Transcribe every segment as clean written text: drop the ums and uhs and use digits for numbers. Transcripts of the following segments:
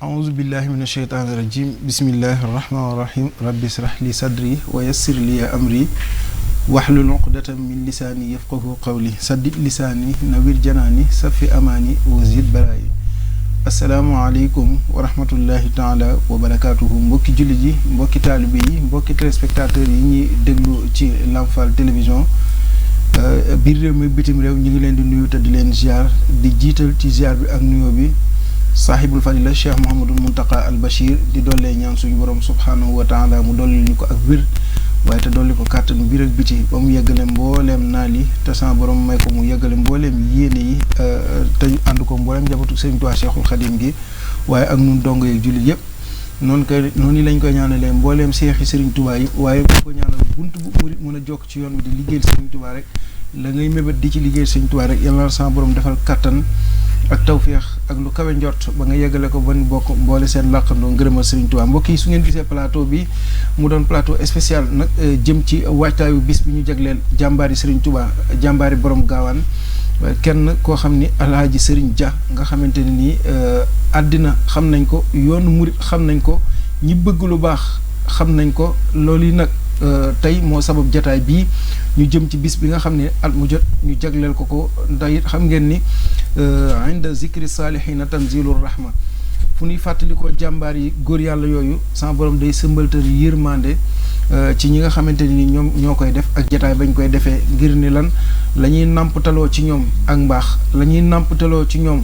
أعوذ بالله من الشيطان الرجيم بسم الله الرحمن الرحيم رب اشرح لي صدري ويسر لي أمري واحلل عقدة من لساني يفقهوا قولي سدد لساني نوير جناني صفي أماني وزيد بلاي asalaamaaleykum wa rahmatullahi taala wa barakaatuhu mbokki jullit yi mbokki taalibe yi mbokki téléspectateurs yi ñuy déglu ci Lamfal télévision biir réew mi bitim réew ñu ngi leen di nuyu te di leen ziar di jiital ci ziar bi ak nuyoo bi saahibul fadila Cheikh Mouhamadul Muntaqa al Bachir di dollee ñaan suñu borom subhaanahu wa taala mu dolli ñu ko ak wér waaye te dolli ko kàttanu biir ak biti ba mu yeggale mbooleem naal yi te sama borom may ko mu yeggale mbooleem yéene yi te ñu ànd ko mbooleem njabootu Sëriñ Tuubaa Cheikhul Khadim gi waaye ak nun dongo yeeg jullit yëpp noonu lañ koy ñaanalee mbooleem seexi Sëriñ Tuubaa yi waaye bu ko ñaanal bunt bu murit mën a jokk ci yoon wi di liggéeyal Sëriñ Tuubaa rek la ngay mébét di ci liggéeyal Sëriñ Tuubaa rek yàlla na sama borom defal kàttan ak tawféex ak lu kawe njort ba nga yeggale ko ban bokk mboole seen làqandoo ngërëmal Sëriñ Tuubaa mbokk yi su ngeen gisee plateau bi mu doon plateau spécial nag jëm ci waajtaayu bis bi ñu jagleel jàmbaari Sëriñ Tuubaa jàmbaari borom gaawaan kenn koo xam ni Alaaji Sëriñ Dia nga xamante ne nii àddina xam nañ ko yoonu murit xam nañ ko ñi bëgg lu baax xam nañ ko loolu yi nag tey moo sabab jataay bii ñu jëm ci bis bi nga xam ne at mu jot ñu jagleel ko ndax it xam ngeen ni inda zikri saalihiina tanzilur rahma fu ñuy fàttali ko jàmbaar yi góor yàlla yooyu sama borom day sëmbaltal yërmande ci ñi nga xamante ni ñoom ñoo koy def ak jataay bañ koy defee ngir ni lan la ñuy nàmptaloo ci ñoom ak mbaax la ñuy nàmptaloo ci ñoom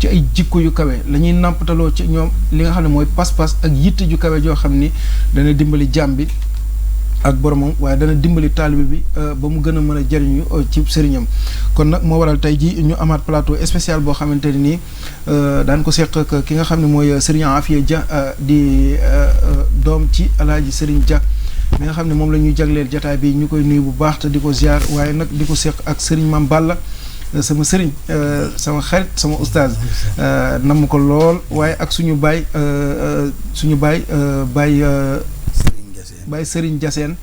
ci ay jikko yu kawe la ñuy nàmptaloo ci ñoom li nga xam ne mooy pas-pas ak yitte ju kawe joo xam ni dana dimbali jàmm bi ak boromam waaye dana dimbali taalibe bi ba mu gën a mën a jëriñu ci sëriñam kon nag moo waral tey ji ñu amaat plateau spécial boo xamante ne nii daan ko seq ak ki nga xam ne mooy sëriñ Afia Dia di doom ci Alaaji Sëriñ Dia mi nga xam ne moom la ñuy jagleel jataay bi ñu koy nuyu bu baax te di ko ziar waaye nag di ko seq ak sëriñ Mame Balla sama sëriñ sama xarit sama oustaz namm ko lool waaye ak suñu baay Baye Serigne Diassène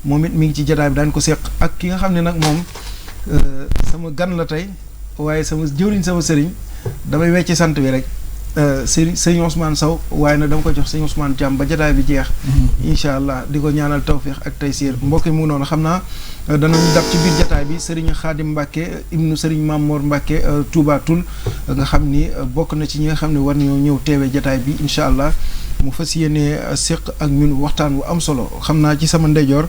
moom it mi ngi ci jotaay bi daañu ko seq ak ki nga xam ne nag moom sama gan la tey waaye sama jëwriñ sama sëriñ damay wecci sant bi rek sëriñ Ousmane Sow waaye nag dama ko jox sëriñ Ousmane Thiam ba jotaay bi jeex incha allah di ko ñaanal tawféex ak taysiir mbokk yi mu ngi noonu xam naa danañu dab ci biir jotaay bi sëriñ Khadim Mbacke ibnu sëriñ Mamour Mbacke Touba Toul nga xam ni bokk na ci ñi nga xam ne war nañoo ñëw teewee jotaay bi incha allah mu fas yéene séq ak ñun waxtaan wu am solo xam naa ci sama ndeyjoor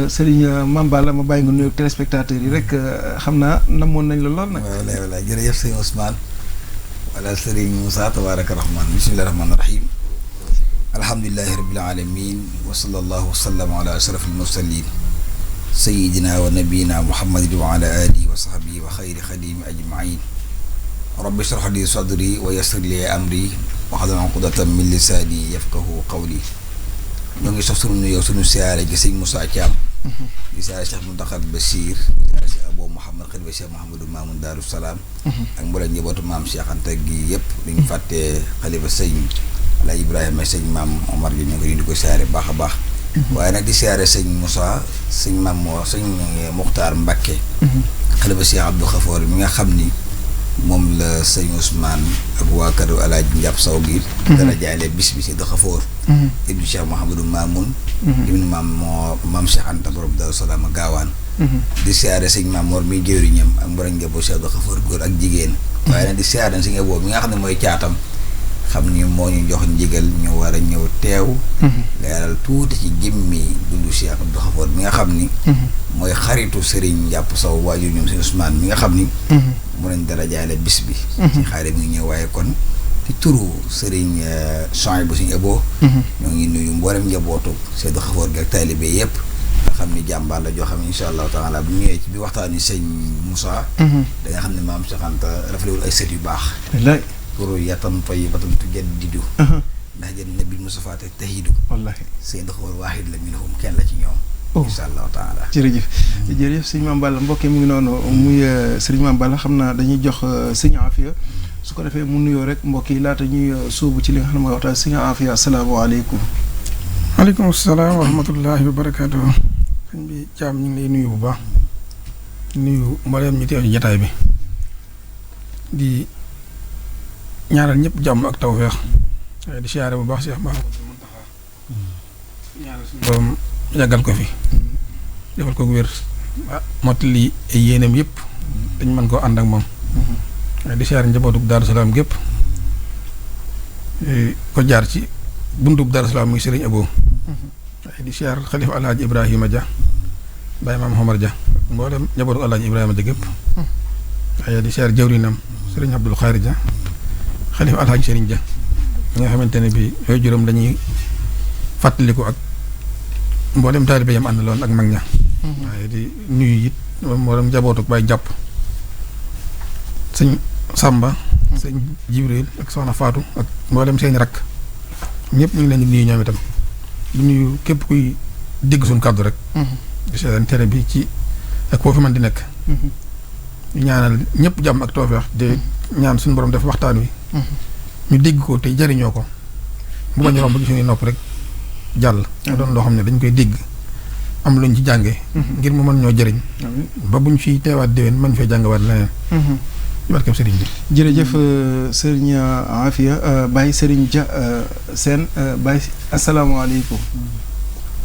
sëriñ Mame Balla ma bàyyi nga nuyu téléspectateurs yi rek xam naa namoon nañ la lool nag. wala jërëjëf sëriñ Ousmane wala sëriñ Moussa tabaraka rahman bismillahi rahmani rahim alhamdulilahi rabbil alamin wa sallallahu wa sallam ala ashrafil mursalin sayidina wa nabiyina muhammadin wa ala alihi wa sahbihi wa xayri xadimi ajmain rabbi shrah li sadri wa yassir li amri wahlul uqdatan min lisaani yafqahu qawli ñoo ngi sox sunu nuyoo sunu siyaare gi sëñ Moussa Thiam di siyaare Cheikh Mountakha Bachir di siyaare Cheikh Abou Mouhamad xalifa Cheikh Mouhamadou Mamoun Darou Salaam ak mbooleem njabootu maam Cheikh Anta gi yëpp dañu fàttee xalifa sëñ Alaaji Ibrahima sëñ maam Omar gi ñu ngi di ko siyaare baax a baax waaye nag di siyaare sëñ Moussa sëñ maam moo sëñ Muxtaar Mbacke xalifa Cheikh Abdou Khafour mi nga xam ni moom la sëñ Ousmane ak waa kër Alaaji Njàpp Saw gi dana jaaylee bis bi si Abdou Khafour ibnu Cheikh Mouhamadou Mamoun ibnu maam Cheikh Anta borom Daaru Salaam gaawaan di siyaare sëñ Maam Mor mi jëwriñam ak mbooleem njabootu Cheikh Abdou Khafour góor ak jigéen waaye nag di siyaare sëñ Abo mi nga xam ne mooy caatam xam ni moo ñu jox ndigal ñu war a ñëw teew leeral tuuti ci jëmmi dundu Cheikh Abdou Khafour mi nga xam ni mooy xaritu Serigne Njàpp Saw waajur ñoom sëñ Ousmane mi nga xam ni mu nañ dara jaale bis bi ci xaare mi ngi ñëw waaye kon ci turu Serigne Souhaïbou bu suñu Abo ñoo ngi nuyu mboolem njabootu Cheikh Abdou Khafour gi ak taalibe yëpp nga xam ni jàmbaar la joo xam ne incha allahu taala bu ñëwee ci bi waxtaan ni sëñ Moussa da nga xam ne maam Cheikh Anta rafetewul ay sët yu baax pour yatam tayyibatan tujaddidu ndax jën nabi Mustafa te tahidu wallahi Sëñ Abdou Khafour waahid la minhum kenn la ci ñoom incha allahu taala jërëjëf sëñ Mame Balla mbokk mu ngi noonu muy sëriñ Mame Balla xam naa dañuy jox sëñ Afia su ko defee mu nuyoo rek mbokk yi laata ñuy sóobu ci li nga xam ne mooy waxtaan sëñ Afia asalaamaaleykum. waaleykum salaam wa rahmatullahi wa barakaatu. sëñ bi Thiam ñu ngi lay nuyu bu baax nuyu mbooleem ñi teew ci jataay bi di ñaanal ñëpp jàmm ak tawfeex di siyaare bu baax Cheikh Mahamadou Muntaxa ñaanal suñu borom yàggal ko fi defal ko wér mottali ay yéeneem yëpp dañ mën koo ànd ak moom di siyaare njabootu Daaru Salaam gépp ko jaar ci buntub Daaru Salaam muy Serigne Abo di siyaar xalifa Alaaji Ibrahima Dia Baye Maam Omar Dia mboolem njabootu Alaaji Ibrahima Dia gépp waaye di siyaar jawrinam Serigne Abdul Xaari Dia xalifa Alaaji Serigne Dia ñi nga xamante ne bi yooyu juróom dañuy fàttaliku ak mboolem taalibe yam àndaloon ak mag ña waaye di nuyu it mboolem njabootu Baye jàpp sëñ Samba sëñ Jibril ak soxna Faatu ak mboolem seeni rakk ñëpp ñu ngi leen di nuyu ñoom itam di nuyu képp kuy dégg suñu kàddu rek di seetaan tere bi ci ak foofu man di nekk ñu ñaanal ñëpp jàmm ak toofeex de ñaan suñu borom def waxtaan wi ñu dégg ko te jariñoo ko bu bañ romb gi suñuy nopp rek jàll mu doon loo xam ne dañ koy dégg am luñ ci jànge ngir mu mën ñoo jëriñ ba buñ fi teewaat déwén mën fee jàngawaat leneen barkeb sëriñ bi jërëjëf sëriñ Afia Baye Sëriñ Dia Sène Baye asalaamaaleykum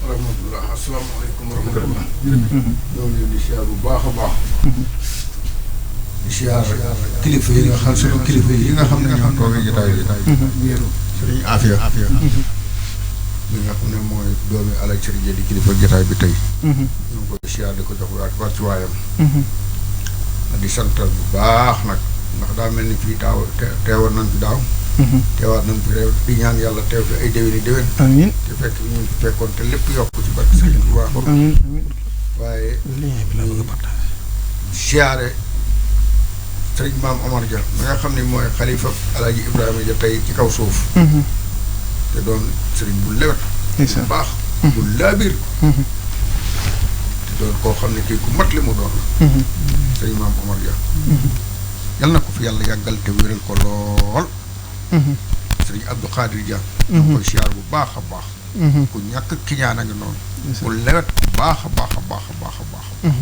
wa rahmatulah asalaamaaleykum wa rahmatulah ñoo ngi leen di siyaar bu baax a baax di siyaar kilifa yi nga xam sunu kilifa yi nga xam ne ñoo toogee jotaay bi sëriñ Afia mi nga xam ne mooy doomi Alaaji Sëriñ Dia di kilifa jotaay bi tey ñu ngi koy siyaar di ko jox war ci waayam di santal bu baax nag ndax daa mel ni fii teewoon nañ fi daaw teewaat nañ fi réew di ñaan yàlla teew fi ay déwéni déwén amiin te fekk ñu fi fekkoon te lépp yokk ci barke Sëriñ Tuubaa amiin waaye lien bi la bëgg a partage siyaare sëriñ Maam Omar Dia mi nga xam ne mooy xalifa Alaaji Ibrahima Dia tey ci kaw suuf te doon sëriñ bu lewet bu baax bu laabir te doon koo xam ne kii ku mat li mu doon la sëriñ Maam Omar Dia yal na ko fi yàlla yàggal te wéral ko lool sëriñ Abdou Khadir Dia ñoo koy siyaar bu baax a baax ku ñàkk kiñaan a ngi noonu ku lewet bu baax a baax a baax a baax a baax a baax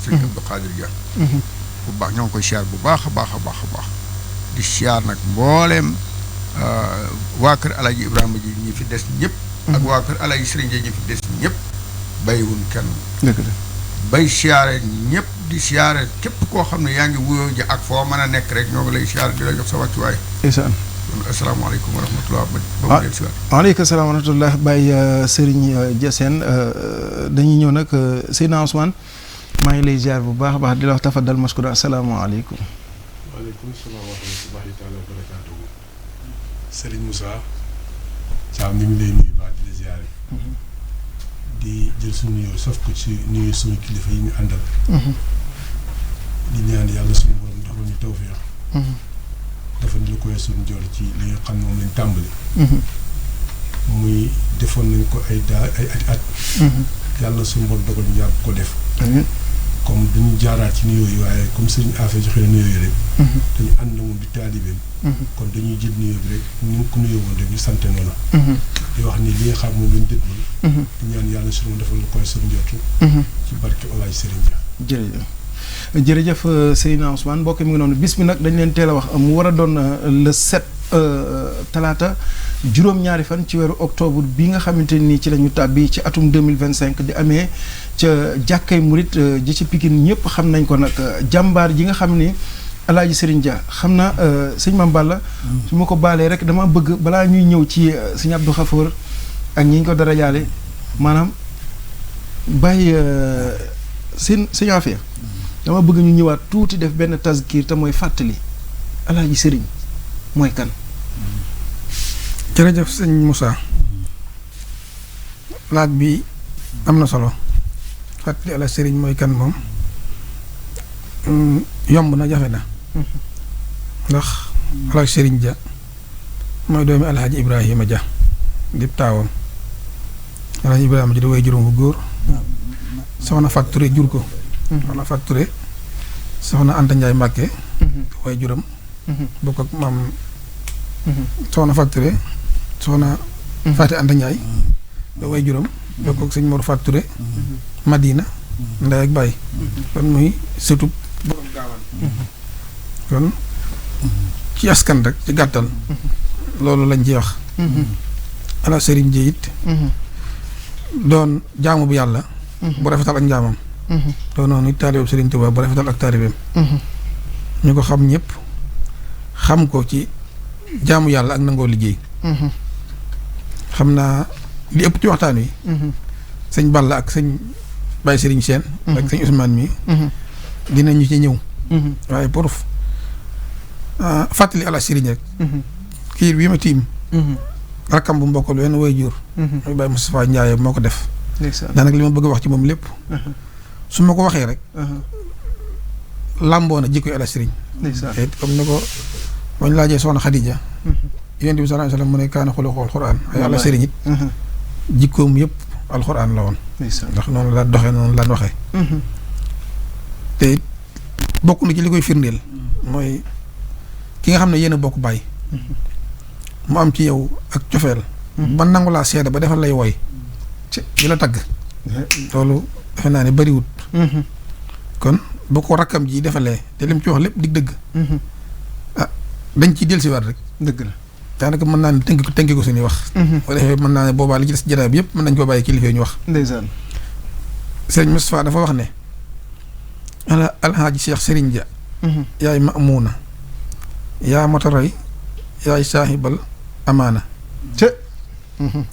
sëriñ Abdou Khadir Dia bu baax ñoo ngi koy siyaar bu baax a baax a baax a baax di siyaar nag mbooleem waa kër Alaaji Ibrahima ji ñi fi des ñëpp ak waa kër Alaaji Sëriñ Dia ñi fi des ñëpp bàyyiwuñ kenn dëgg la bay siyaare ñëpp di siyaare képp koo xam ne yaa ngi wuyoo ji ak foo mën a nekk rek ñoo ngi lay siyaare di la jox sa wàccuwaay ndeysaan kon asalaamaaleykum wa rahmatulah ba mu del si waat waaleykum salaam wa rahmatulah Baye Sëriñ Dia Sène dañuy ñëw nag Seydina Ousmane maa ngi lay ziar bu baax a baax di la wax tafadal maskura asalaamaaleykum waaleykum salaam wa rahmatullahi taala wa barakaatuhu Serigne Moussa Thiam ñu ngi lay nuyu baax di la ziare di jël suñu nuyoo sof ko ci nuyu suñu kilifa yi ñu àndal di ñaan yàlla suñu borom defal ñu tawfeex defal ñu koy suñu jor ci li nga xam ne moom lañ tàmbali muy defoon nañ ko ay at yàlla suñu borom dogal ñu yàgg ko def comme dañu jaaraat ci nuyoo yi waaye comme Serigne Afia joxe na nuyoo yi rek dañu ànd na moom di taalibeem kon dañuy jël nuyoo bi rek ñu ngi ko nuyoo woon rek ñu sante noonu di wax ni li nga xam moom lañ déglu di ñaan yàlla suñu defal lu koy suñu njortu ci barke Alaaji Sëriñ Dia jërëjëf Seydina Ousmane mbokk mi ngi noonu bis bi nag dañ leen teel a wax mu war a doon le 7 talaata juróom-ñaari fan ci weeru octobre bi nga xamante nii ci la ñu tàbbi ci atum 2025 di amee ca jàkkay murit ji ci Pikine ñëpp xam nañ ko nag jàmbaar ji nga xam ni Alaaji Sëriñ Dia xam naa sëñ Mame Balla su ma ko baalee rek dama bëgg balaa ñuy ñëw ci sëñ Abdou Khafour ak ñi ñu ko dara jaale maanaam bàyyi sëñ Afia dama bëgg ñu ñëwaat tuuti def benn tazkir te mooy fàttali Alaaji Sëriñ mooy kan. jërëjëf sëñ Moussa laaj bi am na solo fàttali Alaaji Sëriñ mooy kan moom yomb na jafe na ndax Alaaji Sëriñ Dia mooy doomi Alaaji Ibrahima Dia di taawam Alaaji Ibrahima Dia di way juróom bu góor soxna Fatou jur ko soxna Fatou soxna Anta Ndiaye Mbàkke way juróom bokk ak maam soxna Fatou soxna Faati Anta Ndiaye da way juróom bokk ak sëñ Mor Fatou Madina ndey ak baay kon muy sëtub borom gaawaan kon ci askan rek ci gàttal loolu lañ ciy wax. ala sëriñ ji it. doon jaamu bu yàlla. bu rafetal ak njaamam. doon noonu it taalibeem Sëriñ Tuubaa bu rafetal ak taalibeem. ñu ko xam ñëpp xam ko ci jaamu yàlla ak nangoo liggéey. xam naa li ëpp ci waxtaan wi. sëñ Balla ak sëñ Baye Sëriñ Seen. ak sëñ Ousmane mi. dinañu ci ñëw. waaye pour fàttali ala sëriñ rek. kii bi ma tiim. rakkam bu mbokkal wenn way jur. muy Baye Moustapha Ndiaye moo ko def. daanaka li ma bëgg a wax ci moom lépp. su ma ko waxee rek. làmboo na jikko ala sëriñ. te comme ni ko bañ laajee soxna Xadija. Yonent bi sallallahu alayhi wa sallam mu ne kaana xuluquhul Alxuraan ay ala sëriñ it. jikkoom yëpp alxuraan la woon. ndax noonu la doxee noonu la waxee. te bokk na ci li koy firndeel. mooy ki nga xam ne yéen a bokk bàyyi. mu am ci yow ak cofeel. ba nangu laa seede ba defal lay woy. di la tagg. loolu defe naa ne bariwut. kon bu ko rakkam ji defalee te lim ci wax lépp dig dëgg. ah dañ ciy dellusiwaat rek. dëgg la daanaka mën naa ne tënk ko suñuy wax. boo defee mën naa ne boobaa li ci des jataay bi yëpp mën nañ koo bàyyi kilifa yi ñu wax. ndeysaan. Sëriñ Moustapha dafa wax ne. alxaaji Cheikh Sëriñ Dia. yaay Mamuuna. yaa motaroy yaay saahibal amaana.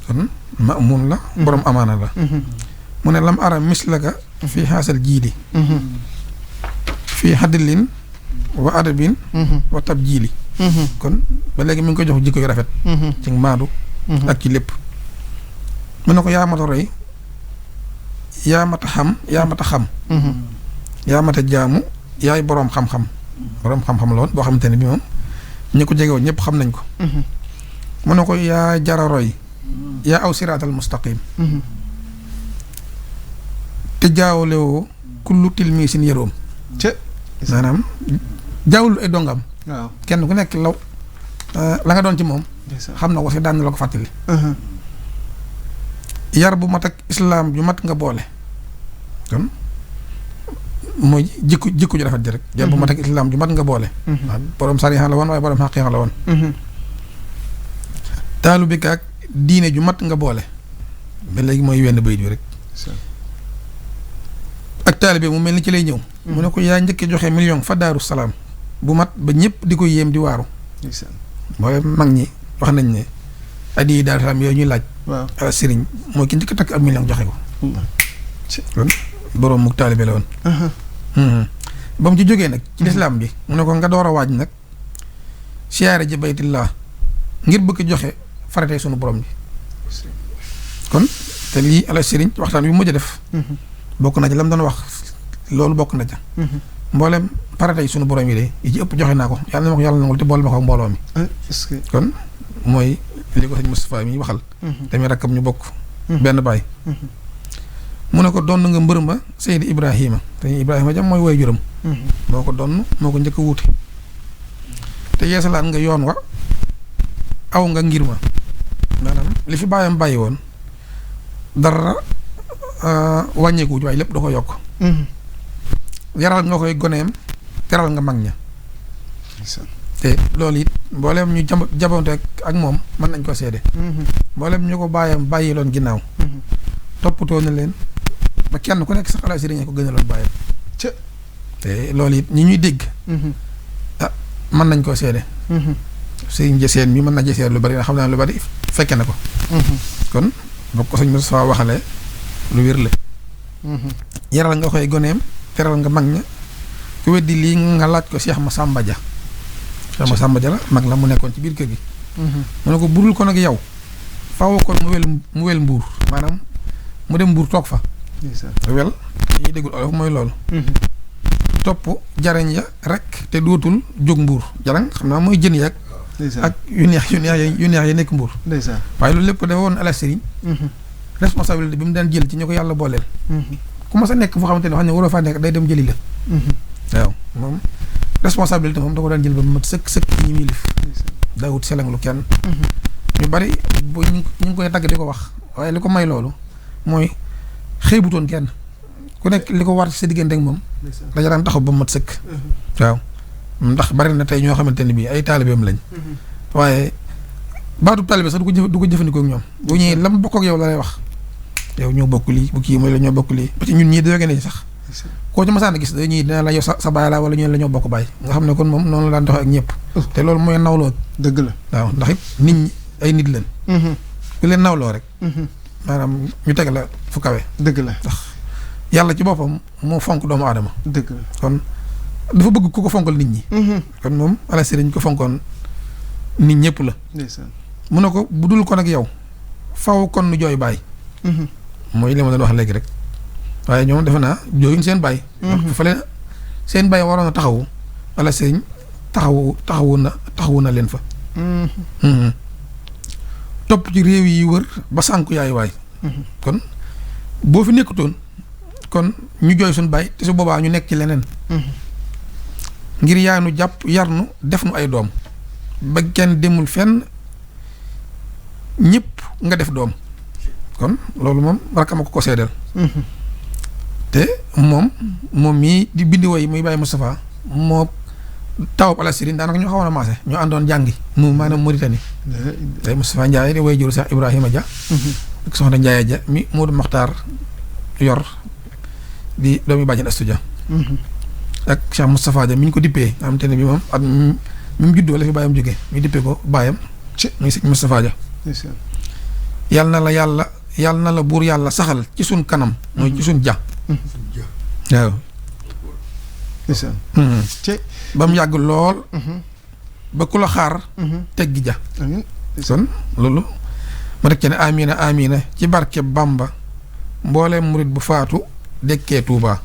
kon Mamuun la. borom amaana la. mu ne lam ara mislaka fii xaasal jiili. fii xadilin wa adabin wa tab jiili. kon ba léegi mi ngi ko jox jikko yu rafet. ci maadu. ak ci lépp. mu ne ko yaa mata roy yaa mata xam yaa mata xam. yaa mata jaamu yaay boroom xam-xam. boroom xam-xam la woon boo xamante ne bi moom ñi ko jege woon ñëpp xam nañ ko. mu ne ko yaa jara roy yaa aw siraatal mustaqim. te jaawlewoo kullu tilmiisin yëroom. maanaam jaawul ay dongam. waaw kenn ku nekk law la nga doon ci moom. xam na ko si daan na la ko fàttali. yar bu mat ak islaam ju mat nga boole. kon mooy jikko ju rafet ji rek. yar bu mat ak islaam ju mat nga boole. waaw borom sariya la woon waaye borom xaqiiqa la woon. taalu bi kaak diine ju mat nga boole. ba léegi mooy wenn bayit bi rek. ak taalibe mu mel ni ci lay ñëw. mu ne ko yaa njëkk joxe million fa Daaru Salaam. bu mat ba ñëpp di ko yéem di waaru. mooy mag ñi wax nañ ne addi yi Daaru Salaam yooyu ñuy laaj. waaw sëriñ mooy ki njëkk takk ab million joxe ko. kon borom mu taalibe la woon. ba mu ci jógee nag. ci lislaam bi mu ne ko nga door a waaj nag. siyaare ji baytillah ngir bëgg joxe faratee sunu borom bi. kon te lii ala sëriñ waxtaan bi mu mujj a def. bokk na ci lam doon wax loolu bokk na ca. mboolem faratee sunu borom yi de yi ci ëpp joxe naa ko yàlla na ma ko yàlla nangul te boole ma ko ak mbooloo mi. est-ce que kon mooy li ko sëñ Moustapha mi waxal. tamit rakkam ñu bokk. benn baay. mu ne ko donn nga mbër ma Seydi Ibrahima te Ibrahima jam mooy woy juram. moo ko donn moo ko njëkk a wuute. te yeesalaat nga yoon wa aw nga ngir ma maanaam li fi bàyyam bàyyi woon dara wàññeeku waaye lépp da ko yokk. yaral nga koy goneem teral nga mag ña. te loolu it mboolem ñu jabonte ak moom mën nañ ko seede. mboolem ñu ko bàyyam bàyyi loon ginnaaw. toppatoo na leen ba kenn ku nekk sax ala sëriñ ko gënaloon bàyyam. te loolu it ñi ñuy dégg. mën nañ koo seede. sëriñ jëseen mi mën na jëseen lu bari nga xam naa lu bari fekke na ko. kon boo ko sëñ Moustapha waxalee lu wér la. yaral nga koy goneem teral nga mag ña ku weddi lii nga laaj ko Cheikh Massamba Dia. Cheikh Massamba Dia la mag la mu nekkoon ci biir kër gi. mu ne ko budul ko nag yow faaw kon mu wel mbuur maanaam mu dem mbuur toog fa. wel ñuy déggul olof mooy loolu. topp jarañ ya rek te dootul jóg mbuur jarañ xam naa mooy jën yaag. ak yu neex ya nekk mbuur. waaye loolu lépp dafa woon ala sëriñ. responsabilité bi mu daan jël ci ñu ko yàlla booleel. ku ma sa nekk foo xamante ne xam ne waroo faa nekk day dem jëli la. waaw moom responsabilité moom da ko daan jël ba mat sëkk ñi muy lif. daawut selang lu kenn. ñu bari bu ñu ngi koy tagg di ko wax waaye li ko may loolu mooy xeebutoon kenn ku nekk li ko war sa diggante ak moom. dañu daan taxaw ba mat sëkk. waaw ndax bari na tey ñoo xamante ne bii ay taalibeem lañ. waaye baatu taalibe sax du ko jëfandikoo ak ñoom boo ñëwee lam bokk ak yow la lay wax yow ñoo bokk lii bu kii mooy la ñoo bokk lii parce que ñun ñii dañoo gën sax koo ci masaan gis dañuy dina la yow sa baay la wala ñu la ñoo bokk baay nga xam ne kon moom noonu la daan doxee ak ñëpp te loolu mooy nawloo dëgg la waaw ndax it nit ñi ay nit lañ ku leen nawloo rek maanaam ñu teg la fu kawe dëgg la ndax yàlla ci boppam moo fonk doomu aadama dëgg la kon dafa bëgg ku ko fonkal nit ñi kon moom ala sëriñ ko fonkoon nit ñëpp la mu ne ko bu dul kon ak yow faw kon nu jooy baay mooy li ma doon wax léegi rek waaye ñoom defe naa jooyuñ seen baay fa leen seen baay waroon a taxawu ala sëriñ taxawu na leen fa topp ci réew yi wër ba sànku yaay waay kon boo fi nekkutoon kon ñu jooy suñ baay te su boobaa ñu nekk ci leneen ngir yaa nu jàpp yar nu def nu ay doom ba kenn demul fenn ñëpp nga def doom kon loolu moom rakama ko seedeel te moom mii di bindi woy muy Baye Moustapha moo tawab ala sirin daanaka ñoo xawoon a maase ñoo àndoon jàngi mu maanaam Mauritanie Baye Moustapha Ndiaye di way juru Cheikh Ibrahima Dia ak soxna Ndiaye Dia mi Modou Makhtar yor di doomi bàjjen Astu Dia ak Cheikh Moustapha Dia mi ñu ko dippee nga xam te ne bi moom at mi mu juddoo la fi bàyyam jógee ñu dippee ko bàyyam muy sëñ Moustapha Dia yàlla na la buur yàlla saxal ci suñ kanam mooy ci suñ ja waaw ba mu yàgg lool ba ku la xaar teggi ja kon loolu ma rek ci ne amina ci barke Bamba mbooleem murit bu faatu dekkee Tuuba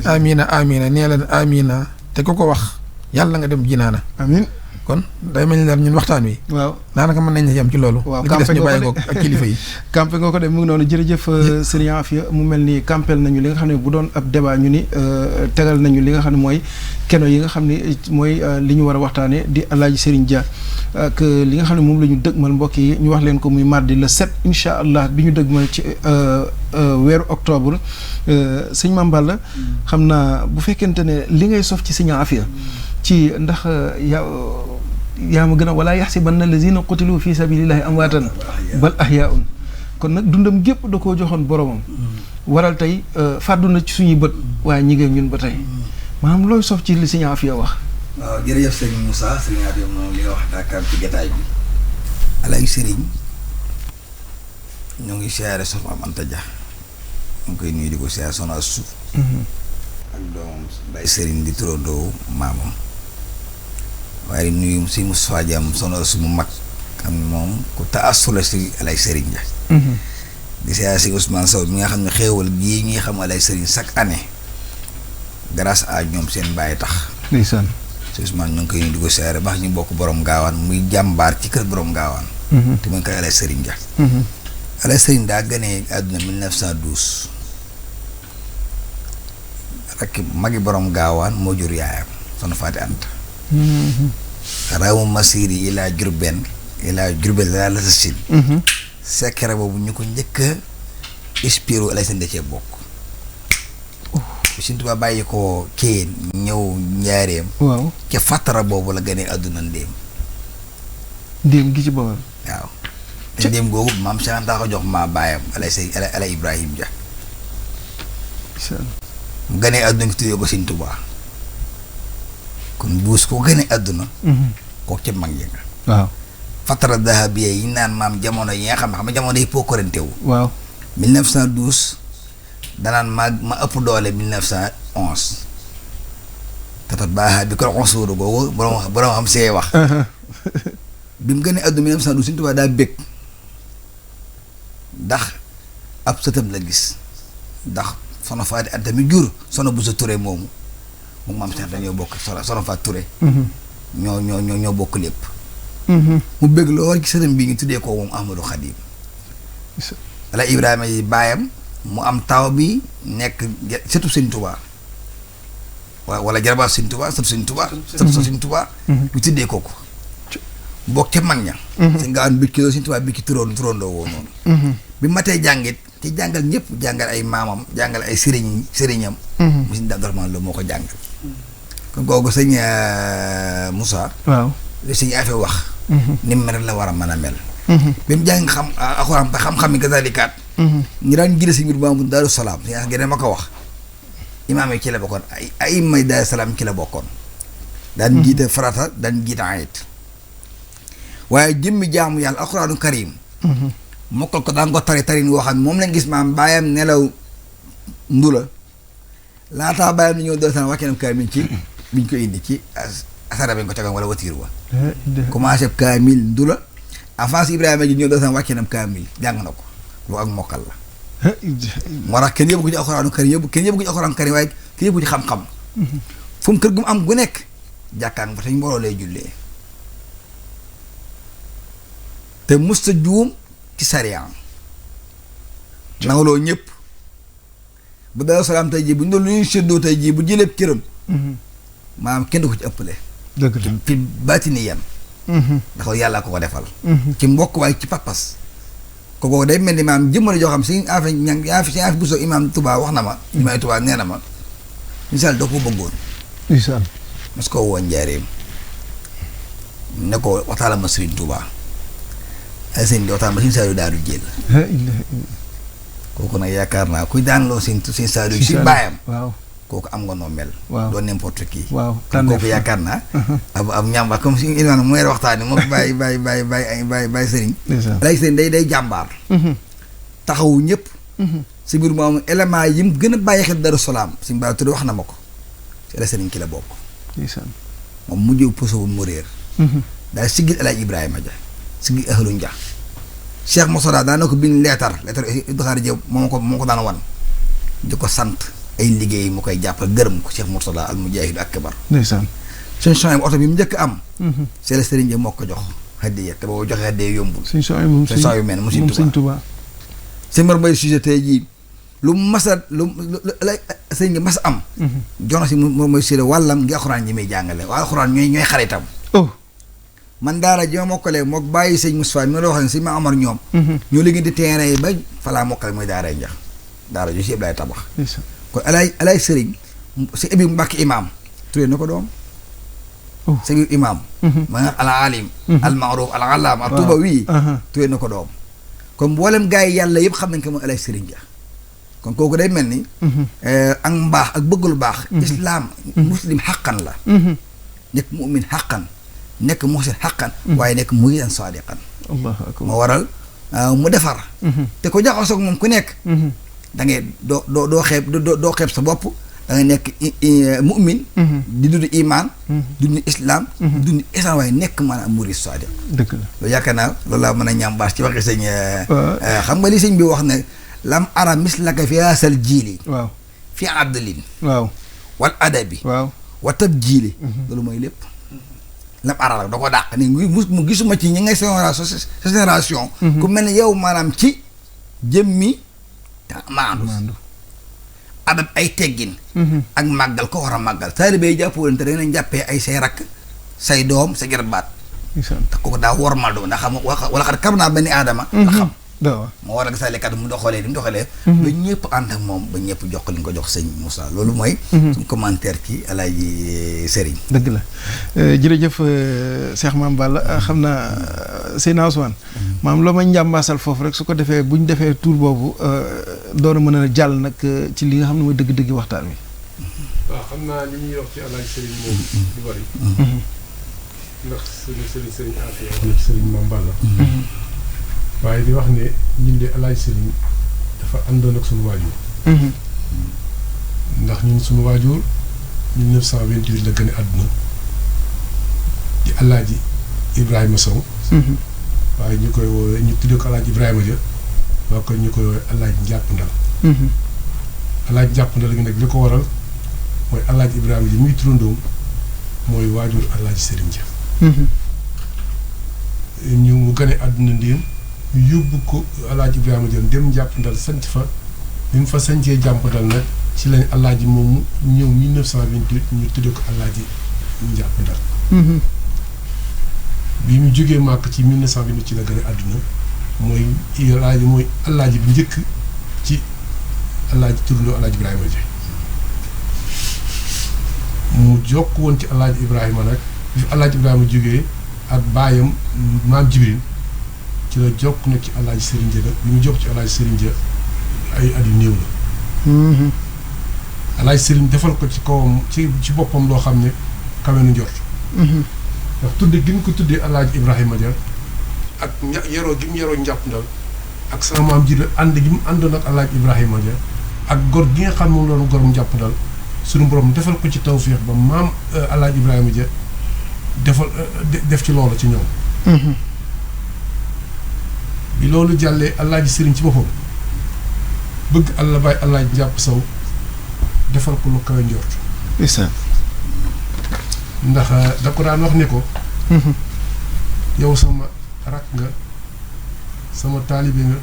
amina nee leen amina te ku ko wax yàlla nga dem jinaana amiin kon day mel ni daal ñun waxtaan wi waaw daanaka mën nañ yem ci loolu waaw li ci des ñu bàyyi ko ak kilifa yi campé nga ko de mu ngi noonu jërëjëf Serigne Afia mu mel ni campel nañu li nga xam ne bu doon ab débat ñu ni tegal nañu li nga xam ne mooy keno yi nga xam ne mooy li ñu war a waxtaane di Alaaji Serigne Dia ak li nga xam ne moom la ñu dëgmal mbokk yi ñu wax leen ko muy mardi le 7 incha allah bi ñu dëgmal ci weeru octobre sëñ Mame Balla xam naa bu fekkente ne li ngay sof ci Serigne Afia ci ndax yaa ma gën a wala yaxsibanna allazina qutilu fi sabilillahi amwaatan bal ahyaun kon nag dundam gépp da koo joxoon boromam waral tey fàddu na ci suñuy bët waaye ñi ngi ñun ba tey maanaam looy sof ci li Sëñ Afia wax. waaw jërëjëf sëñ Moussa sëñ Afia moom li nga wax daakaar ci jataay bi alay sëriñ ñoo ngi siyaare soxna Am Anta Dia ñu ngi koy nuyu di ko siyaare soxna Astou ak doomam Baye Sëriñ di turandoo maamam waaye nuyu si Moustapha Diam soxna su mu mag xam ne moom ku taasula si alay sëriñ ja di siyaare si Ousmane Sow mi nga xam ne xéewal gii ñuy xam alay sëriñ chaque année grâce à ñoom seen bàyyi tax ndeysaan si Ousmane ñu ngi koy nuyu di ko siyaare baax ñu bokk borom gaawaan muy jàmbaar ci kër borom gaawaan te mu ngi koy alay sëriñ ja alay sëriñ daa gënee àdduna 1912 rek magi borom gaawaan moo jur yaayam soxna Faati Anta rawu masiri ilaa Jurbel laa la sa sin secret boobu ñu ko njëkk a inspiré alay sëriñ da cee bokk Sëriñ Tuubaa bàyyi ko Kéen ñëw Njaareem waaw ca fàttara boobu la gënee àdduna ndéem gi ci boppam waaw te ndéem googu maam Cheikh Anta ko jox maa baayam alay Ibrahim Dia mu gënee àdduna ngi tuddee ko Sëriñ Tuubaa kon buus ko gënee àdduna kooku ca mag yi nga waaw fàttara dahabiya yi naan maam jamono yi nga xam ne jamono yi poo korante wu waaw 1912 danaan ma ëpp doole 1911 tatat baaxa bi ko onsuuru googu borom xam see wax bi mu gënee àdduna 1912 Sëriñ Tuubaa daa bëgg ndax ab sëtam la gis ndax soxna Faati Anta mi jur soxna Buso Ture moomu moom maam Cheikh dañoo bokk soxna Faati Ture ñoo bokk lépp mu bëgg lool ci sëtam bi ñu tuddee ko moom Ahmadou Khadim ala Ibrahima yi baayam mu am taw bi nekk sëtu Sëriñ Tuubaa wala jarbaat Sëriñ Tuubaa sëtu Sëriñ Tuubaa ñu tuddee kooku bokk ca mag ña si nga am bikki Sëriñ Tuubaa bikki turandoo woo noonu bi matee jàngit ci jàngal ñëpp jàngal ay maamam jàngal ay sëriñam mu si Abdourahmane Lo moo ko jàngal kon kooku sëñ Moussa waaw li Sëñ Afia wax ni mu mel la war a mën a mel. bi mu jàng xam alxuraan ba xam-xam yi gazalikaat. ñu daan jiite si mbir maamu Daaru Salaam si gën ma ko wax. imaam yi ci la bokkoon ay may Daaru Salaam ci la bokkoon. daan jiite farata daan jiite ayit. waaye jëmmi jaamu yàlla alxuraanu karim. mokkal ko daan ko tarin woo xam ne moom lañ gis maam bàyyam nelaw ndula laataa bàyyam ni ñëw Daaru Salaam wàcce na kaamil ci biñ ko indi ci asara bañ ko tegoon wala watiir wa commencé kaamil ndula avant si Ibrahima ji ñëw Daaru Salaam wàcce na kaamil jàng na ko lu ak mokkal la moo tax kenn yóbbu ko ci alxuraanu karim kenn yóbbu ko ci alxuraanu karim waaye kenn yóbbu ko ci xam-xam fu mu kër gu mu am gu nekk jàkkaan ba te mbooloo lay jullee te musta juum ci sariyaan nawloo ñëpp bu Daaru Salaam tey jii bu ñu doon lu ñuy séddoo tey jii bu jëlee cëram maanaam kenn du ko ci ëppale dëgg la fi baatini yan ndax yàlla ko defal ci mbokk waaye ci pas-pas kooku day mel ni maanaam jëmmale joo xam si affaire ñang si affaire bu so imaam Touba wax na ma imaam Touba nee na ma misaal doo ko bëggoon misaal mas koo woo njaareem ne ko waxtaala ma Sëriñ Touba ay sëñ di waxtaan ba Sëñ Saaliw daadu jël kooku nag yaakaar naa kuy daan loo Sëñ Saaliw si baayam waaw kooku am nga noo mel waaw doo n'importe qui waaw kooku yaakaar naa ab ñàmbaar comme si imaam mu waxtaani moo bàyyi sëriñ lay sëriñ day jàmbaar taxawu ñëpp si biir moom élément yi mu gën a bàyyi xel Daaru Salaam suñu bàyyi tudd wax na ma ko si la sëriñ ki la bokk moom mujjee posowul mu réer daal siggil El Hadj Ibrahima Dia siggil ahlu Ndia Cheikh Moussa daan na ko bind leetar Buxaari Jëw moo ko daan wan di ko sant ay liggéey mu koy jàppal gërëm ko Cheikh Moussa al mujaahidu akbar ndeysaan suñ soxna oto bi mu njëkk am c'est le sëriñ Dia moo ko jox hadiya te boobu joxe hadiya yombul suñ soxna yu mel mu Sëriñ Tuubaa si mar bay sujet tey jii lu masa lu la sëriñ Dia mas am jox na si moom mooy sujet wàllam ngi alxuraan ji muy jàngale waa alxuraan ñooy xaritam man daara ji ma mokkalee mook bàyyi sëñ Moustapha mi ma la wax ne sëñ ma Amar ñoom ñoo liggéey di terrain yi ba falaa mokkale mooy daara njax daara ju si Ibrahima tabax kon alay sëriñ si Ibi Mbàkke imaam tuddee na ko doom sëriñ imaam ma nga al alim al maaruf al allaam al tuuba wii tuddee na ko doom kon mboolem gars yi yàlla yëpp xam nañ ko mooy alay sëriñ ja kon kooku day mel ni ak mbaax ak bëgg lu baax islaam muslim xaqan la nekk mu'min xaqan nekk muhsin xaqan waaye nekk muridan sadiqan allahu akbar moo waral mu defar te ko jaxasoo ak moom ku nekk da ngay doo xeeb sa bopp da ngay nekk mu'min di dund iman dund islam dund islam waaye nekk maanaam murid sadiq dëgg la loolu yaakaar naa loolu laa mën a ñambaas ci waxi sëñ xam nga li sëñ bi wax ne lam ara mislaka fi haasal jiili waaw fi adlin waaw wal adabi waaw wa tabjiili loolu mooy lépp lam aral da ko dàq ni mu gisuma ci ñi ngay génération ku mel ne yow maanaam ci jëmmi maandu adab ay teggin ak màggal ko war a màggal taalibe yi jàppalante da ngeen jàppee ay say rakk say doom sa jarbaat te kooku daa wormal doom ndax xam wala xat kam naa benn aadama la xam moo war a gisale kat mu doxalee di mu doxalee ba ñëpp ànd ak moom ba ñëpp jox li nga ko jox sëñ Moussa loolu mooy suñ commentaire ci Alaaji Sëriñ dëgg la jërëjëf Cheikh Mame Balla xam naa Seydina Ousmane maam loo ma njàmbaasal foofu rek su ko defee bu ñu defee tour boobu doon a mën a jàll nag ci li nga xam ne mooy dëgg-dëgg waxtaan wi waaw xam naa li ñuy wax ci Alaaji Sëriñ moom du bari ndax sëriñ Afia wax na ci Sëriñ Mame Balla waaye di wax ne ñun de Alaaji Sëriñ dafa àndoon ak suñu waajur ndax ñun suñu waajur 1928 la gën a àdduna di Alaaji Ibrahima Sow waaye ñu koy woowee ñu tuddee ko Alaaji Ibrahima Dia waa ko ñu koy woowee Alaaji Njàppndal Alaaji Njàppndal gi nag li ko waral mooy Alaaji Ibrahima Dia muy turandoom mooy waajur Alaaji Sëriñ Dia ñu mu gën a àdduna ndéem ñu yóbbu ko Alaaji Ibrahima Dia dem Njàppndal sanc fa bi mu fa sancee Njàppndal nag ci lañ Alaaji moomu ñëw 1928 ñu tuddee ko Alaaji Njàppndal bi mu jógee màkk ci 1928 ci la gën a àdduna mooy Alaaji mooy Alaaji bu njëkk ci Alaaji turandoo Alaaji Ibrahima Dia mu jokk woon ci Alaaji Ibrahima nag bi fi Alaaji Ibrahima jógee ak baayam maam Jibril ci la jokk na ci Alaaji Sëriñ Dia bi mu jokk ci Alaaji Sëriñ Dia ay at yu néew la. Alaaji Sëriñ defal ko ci kawam ci boppam loo xam ne kawe nu njort. ndax tudde gi ñu ko tuddee Alaaji Ibrahima Dia ak yaroo gi mu yaroo njàpp ndal ak sama maam ji la ànd gi mu àndoon ak Alaaji Ibrahima Dia ak gor gi nga xam moom loolu gorum njàpp ndal suñu borom defal ko ci tawféex ba maam Alaaji Ibrahima Dia def ci loolu ci ñoom. bi loolu jàllee Alaaji Sëriñ ci boppam bëgg àlla bàyyi Alaaji njàpp saw defal ko lu kawe njort. ndax da ko daan wax ne ko yow sama rak nga sama taalibe nga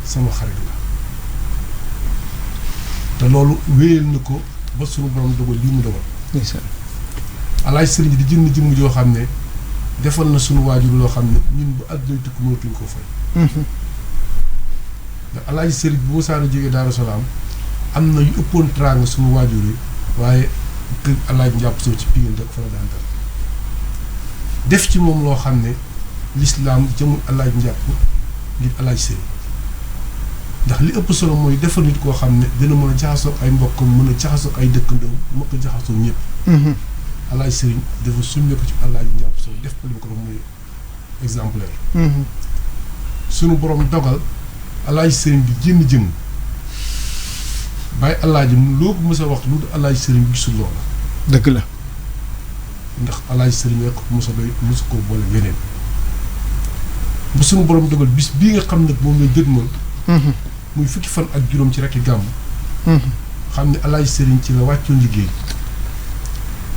sama xarit la te loolu wéyal na ko ba sunu borom dogal lii mu dogal. Alaaji Sëriñ di jëmm joo xam ne defal na sunu waajur loo xam ne ñun bu àdduna tukki mënatuñ ko fay. ndax Alaaji Sëriñ bu Musaana jógee Daaru Salaam am na yu ëppoon teraanga sunu waajur yi waaye kër Alaaji njàpp soo ci Pikin rek fa la daan dal def ci moom loo xam ne lislaam jëmul Alaaji njàpp ngir Alaaji Sëriñ ndax li ëpp solo mooy defar nit koo xam ne dina mën a jaxasoog ay mbokkam mën a jaxasoog ay dëkkandoo mën ko jaxasoog ñëpp. Alaaji Sëriñ dafa suñu ko ci Alaaji njàpp soo def ko li ko muy exemplaire. sunu borom dogal Alaaji Sëriñ bi jëmm bàyyi Alaaji loo ko mës a wax lu dul Alaaji Sëriñ gisul loola. dëgg la. ndax Alaaji Sëriñ rek mos a doy mosu ko boole leneen bu sunu borom dogal bis bii nga xam ne moom lay dëgmal. muy fukki fan ak juróom ci rekk gàmm. xam ne Alaaji Sëriñ ci la wàccoon liggéey.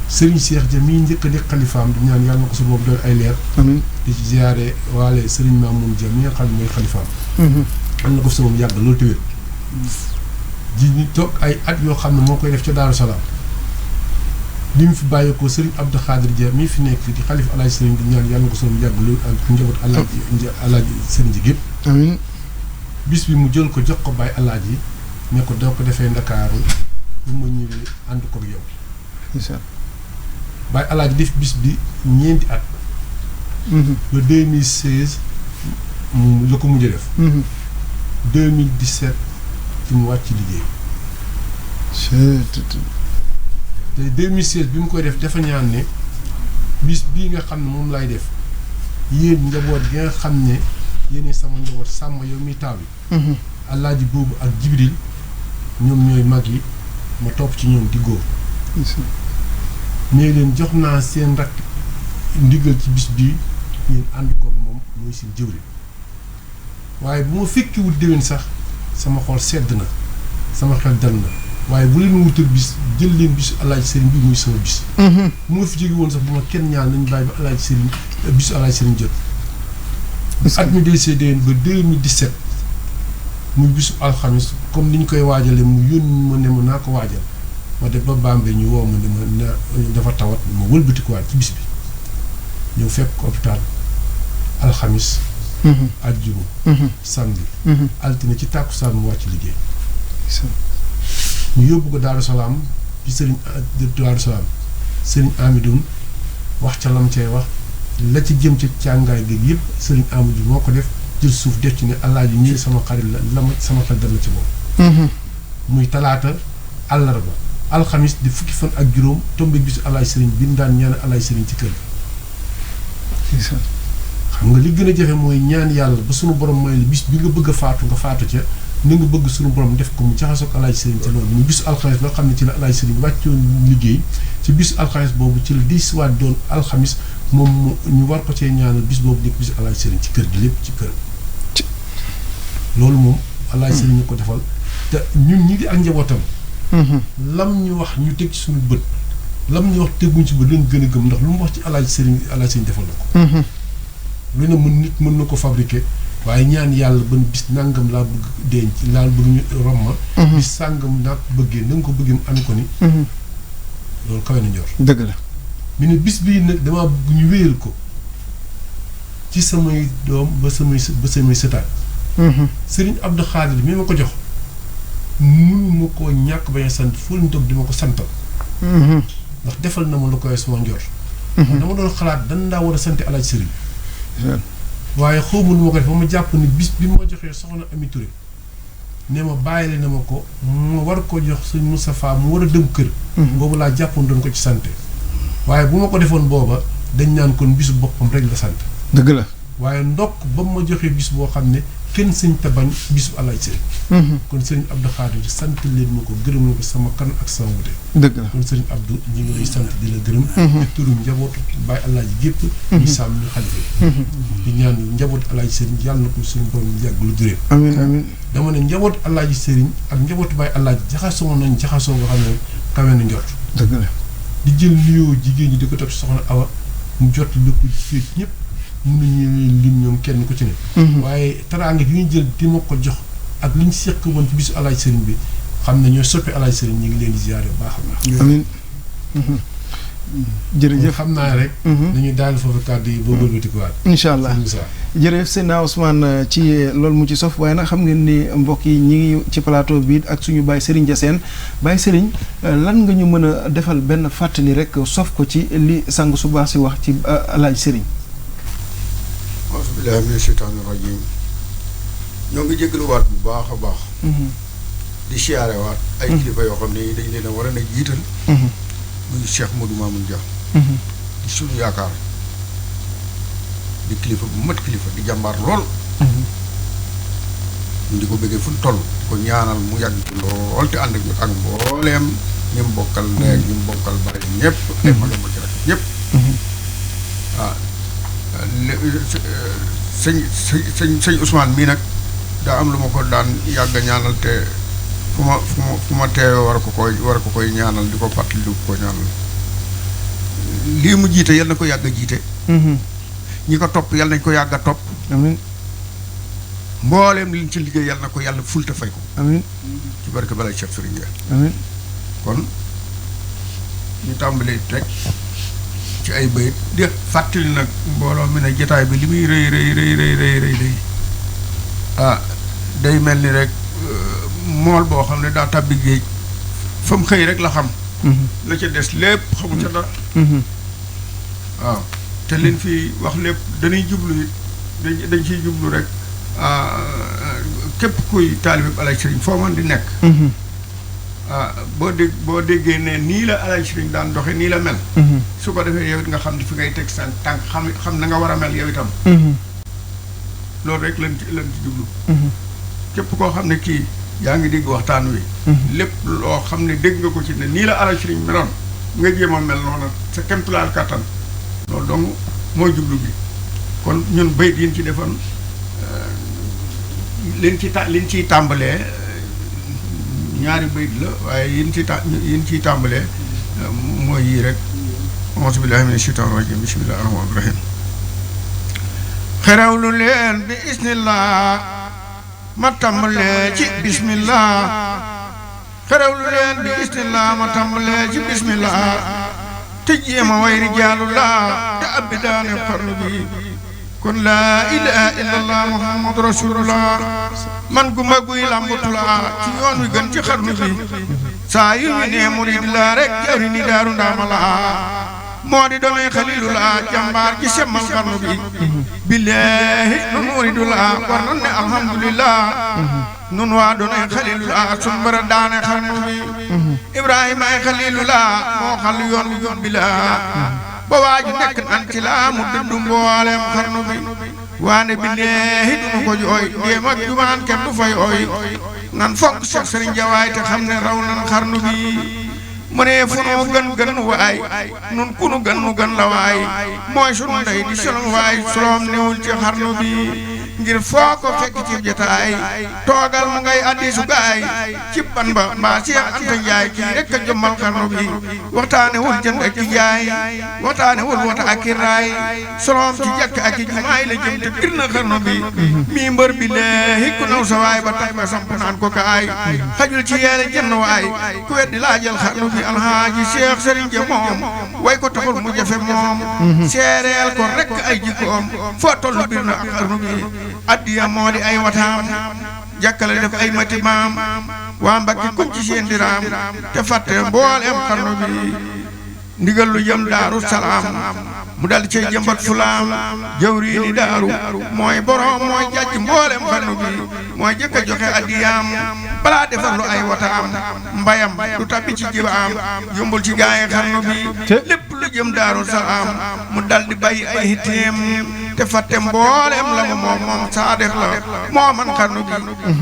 Sëriñ Cheikh Dia mii njëkk a nekk xalifaam di ñaan yàlla na ko su boobu doon ay leer. amiin di ci ziyaare waale Sëriñ Mamoun Dia mi nga xam ne mooy xalifaam. am na ko su boobu yàgg loolu tëwét ji ñu toog ay at yoo xam ne moo koy def ca Daaru Salaam li mu fi bàyyeekoo Sëriñ Abdou Khadir Dia mii fi nekk di xalif Alaaji Sëriñ di ñaan yàlla na ko su boobu yàgg loolu ak njaboot Alaaji Sëriñ Dia gépp. amiin bis bi mu jël ko jox ko bàyyi Alaaji ne ko doo ko defee Ndakaaru bu ma ñëwee ànd ko ak yow. bàyyi Alaaji def bis bi ñeenti at. ba 2016 mu la ko mujj def. 2017 ci mu wàcc liggéey. te 2016 bi mu koy def dafa ñaan ne bis bii nga xam ne moom lay def yéen njaboot gi nga xam ne yéen sama njaboot sàmm yow mi taaw yi. Alaaji boobu ak Jibril ñoom ñooy mag yi ma topp ci ñoom di góor. mais leen jox naa seen rakk ndigal ci bis bii ngeen ànd koog moom mooy seen jëwriñ waaye bu ma fekkiwul déwén sax sama xol sedd na sama xel dal na waaye bu leen wutal bis jël leen bisu Alaaji Sëriñ bi muy sama bis. bu ma fi jóge woon sax bu ma kenn ñaan nañ bàyyi ba Alaaji Sëriñ bisu Alaaji Sëriñ jot. at mi day déwén ba 2017 muy bisu alxamis comme ni ñu koy waajalee mu yónni ma ne ma naa ko waajal. ma def ba Bambey ñu woo ma ne ma dafa tawat ma wëlbatikuwaat ci bis bi ñëw fekk ko hôpital alxamis. àjjuma. samedi. altine ci tàkkusaan mu wàcc liggéey. ñu yóbbu ko Daaru Salaam ci sëriñ Daaru Salaam sëriñ Amidoun wax ca lam cee wax la ci jëm ci càngaay gi yëpp sëriñ Amadou moo ko def jël suuf def ci ne Alaaji ñii sama xarit la ma sama xel dal na ci moom. muy talaata àllarba. alxamis di fukki fan ak juróom tombe bisu Alaaji Sëriñ bi ñu daan ñaan Alaaji Sëriñ ci kër gi. xam nga li gën a jafe mooy ñaan yàlla ba sunu borom mooy bis bi nga bëgg a faatu nga faatu ca ni nga bëgg sunu borom def ko mu jaxasoog Alaaji Sëriñ ci loolu muy bisu alxamis loo xam ne ci la Alaaji Sëriñ wàccoon liggéey ci bisu alxamis boobu ci la diisuwaat doon alxamis moom ñu war ko cee ñaanal bis boobu nekk bisu Alaaji Sëriñ ci kër gi lépp ci kër loolu moom Alaaji Sëriñ ñu ko defal te ñun ñi di ak njabootam. lam ñu wax ñu teg ci suñu bët lam ñu wax teguñ ci bët leen gën a gëm ndax lu mu wax ci Alaaji Sëriñ defal na ko. lu ne nit mën na ko fabriquer waaye ñaan yàlla ban bis nangam laa bëgg denc laa bëgg ñu romma. bis sàngam naa ko bëggee na nga ko bëggee mu amee ko ni. loolu kawe na njor. dëgg la. mi ne bis bii nag damaa bëgg ñu wéyal ko ci samay doom ba samay sëtaat. Sëriñ Abdou Khadir mi ma ko jox. mënuma koo ñàkk bañ a sant foo ñu toog di ma ko santal. ndax defal na ma lu koy sama njor dama doon xalaat dan daa war a sant Alaaji Sëriñ waaye xawma nu ma ko def ba ma jàpp ni bis bi ma joxee soxna Ami Touré ne ma bàyyile na ma ko ma war ko jox sëñ Moustapha mu war a dem kër boobu laa jàppoon doon ko ci sant waaye bu ma ko defoon booba dañ naan kon bisu boppam rek la sant dëgg la waaye ndokk ba ma joxee bis boo xam ne kenn sëñ te bañ bisu Alaaji Sëriñ kon sëriñ Abdou Khadir sant leen ma ko gërëm ko sama kan ak sama wute dëgg la kon sëriñ Abdou ñu ngi lay sant di la gërëm di turum njabootu Baay Alaaji gépp ñu sàmm ñu xalifa di ñaan njabootu Alaaji Sëriñ yàlla na ko suñu borom yàgg lu durée amiin amiin dama ne njabootu Alaaji Sëriñ ak njabootu Baay Alaaji jaxasoo nañ jaxasoo nga xam ne kawe na njort dëgg la di jël nuyoo jigéen ñi di ko teg soxna Awa mu jot lépp ci ñëpp mënuñu lim ñoom kenn ku ci ne waaye teraanga gi ñu jël di ma ko jox ak li ñu seq woon ci bisu Alaaji Sëriñ bi xam ne ñoo soppi Alaaji Sëriñ ñu ngi leen di ziyaare bu baax a baax amiin jërëjëf xam naa rek dañuy daal foofu kàddu yi boo wëlbatikuwaat incha allah jërëjëf Seydina Ousmane ci loolu mu ci sof waaye nag xam ngeen ni mbokk yi ñi ngi ci plateau bi ak suñu Baye Serigne Diassène Baye Serigne lan nga ñu mën a defal benn fàttali rek sof ko ci li sang su baax si wax ci Alaaji Sëriñ auzu billaahi mina sheytaani rajiim ñoo ngi jégaluwaat bu baax a baax di siyaarewaat ay kilifa yoo xam ne dañ leen a war a jiital muy Cheikh Modou Mamoun Dia di suñu yaakaar di kilifa bu mat kilifa di jàmbaar lool ñu di ko bëggee fu ñu toll di ko ñaanal mu yàgg ci lool te ànd ak mbooleem ñi mu bokkal ndey ñi mu bokkal baay ñëpp ay magam ak rek ñëpp waaw sëñ Ousmane mii nag daa am lu ma ko daan yàgg ñaanal te fu ma teewee war ko koy ñaanal di ko fàttali di ko ñaanal lii mu jiite yal na ko yàgg a jiite ñi ko topp yal nañ ko yàgg a topp amiin mbooleem liñ ci liggéey yal na ko yàlla fulta fay ko amiin ci barke balay Cheikh Serigne Dia amiin kon ñu tàmbalee rek ci ay bayit di fàttali nag mbooloo mi ne jotaay bi li muy rëy day mel ni rek mool boo xam ne daa tàbbi géej fa mu xëy rek la xam la ca des lépp xamu ca dara waaw te leen fi wax lépp dañuy jublu it dañ ciy jublu rek képp kuy taalibe Alaaji Sëriñ foo man di nekk boo déggee ne nii la Alaaji Sëriñ daan doxe nii la mel su ko defee yow it nga xam ne fi ngay teg seen tànk xam na nga war a mel yow itam loolu rek lan ci jublu képp koo xam ne kii yaa ngi dégg waxtaan wi lépp loo xam ne dégg nga ko ci ne nii la Alaaji Sëriñ meloon nga jéem a mel noonu sa kemtulaal kàttan loolu donc mooy jublu bi kon ñun bayit yi ñu ci defoon liñ ciy tàmbalee ñaari bayit la waaye yin ciy tàmbalee mooy yii rek auzu billaahi mina sheytaani rajiim bismillaahi rahmaani rahiim xerewlu leen bi isnillah ma tàmbalee ci bismillah xerewlu leen bi isnillah ma tàmbalee ci bismillah te jéema way rijaalullah te abbi daane xarnu bi kon laa ilaaha illallah muhammadu rasulullah man gumba guy làmbutulaa ci yoon wi gën ci xarnu bi saa yu ñu nee murid laa rek jawri ni daaru ndaama laa moo di doonay xalilullah jàmbaar ji semmal xarnu bi billaahi nun muridullah war nan ne alhamdulillah nun waa doonay xalilullah sun bara daane xarnu bi ibrahima ay xalilullah moo xal yoon wi yoon bi laa ba waaju nekk nan ci laa mu dëddu mboolem xarnu bi waane billaahi dunu ko jooy ndéem ak jumaan kenn du fay ooy nan fokk Cheikh Serigne Dia waay te xam ne raw nan xarnu bi mu ne fu nu gën nu waay nun ku nu gën la waay mooy sunu ndey di solom waay solom newul ci xarnu bi ngir foo ko fekk ci jotaay toogal mu ngay addi su gaay ci ban ba mbaa Cheikh Anta Njaay kii rek a jëmmal xarnu bi waxtaane wul jënd ak i jaay waxtaane wul wota ak i raay solom ci jàkk ak i jumaay la jëm te bir na xarnu bi mii mbër bi leehi ku naw sa waay ba tax ba samp naan ko kaay xajul ci yeele jënn waay ku weddi laajal xarnu bi alhaaji Cheikh Serigne Dia moom way ko taxul mu jafe moom seereel ko rek ay jikkoom foo tollu bir na ak xarnu bi addiya moo di ay wataam jàkkale def ay mati maam waa Mbàkke kuñ ci seen diraam te fàtte mbooleem xarnu bi ndigal lu jëm Daaru Salaam mu dal cay jëmbat fulaam jawriini daaru mooy borom mooy jàjj mboolem xarnu bi mooy jëkk a joxe addiyaam balaa defar lu ay wataam mbayam du tabbi ci jibaam yombul ci gaaye xarnu bi lépp lu jëm Daaru Salaam mu dal di bàyyi ay hitteem te fàtte mboolem la moom saadix la moo man xarnu bi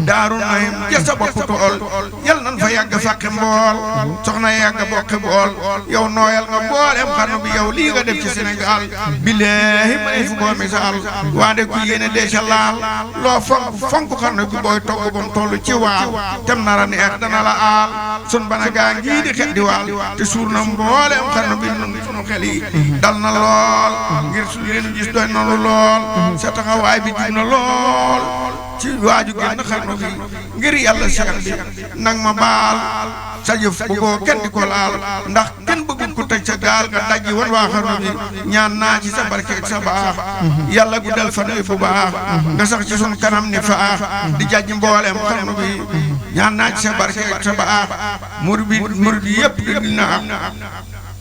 daaru nayim ja sa bopp tool yal nan fa yàgg fàqi mbool soxna yàgg bokki bool yow nooyal nga mboolem xarnu bi yow lii nga def ci Sénégal billaahi ma fu ko misaal waa de ku yéene deesa laal loo fonk xarnu bi booy togg bam toll ci waal tem nara neex dana la aal sun bana gaa ngii di xet di waal te suur na mboolem xarnu bi nun sunu xel yi dal na lool ngir su leen gis doy na lool sa taxawaay bi jub na lool ci waaju génn xarnu bi ngir yàlla seex bi nag ma baal sa jëf bu boo kenn di ko laal ndax kenn bëggul ko tëj sa gaal nga dajji wan waa xarnu bi ñaan naa ci sa barke ak sa baax yàlla guddal fan wi bu baax nga sax ci sun kanam ni faax di jàjj mbooleem xarnu bi ñaan naa ci sa barke ak sa baax murid bi yëpp di naa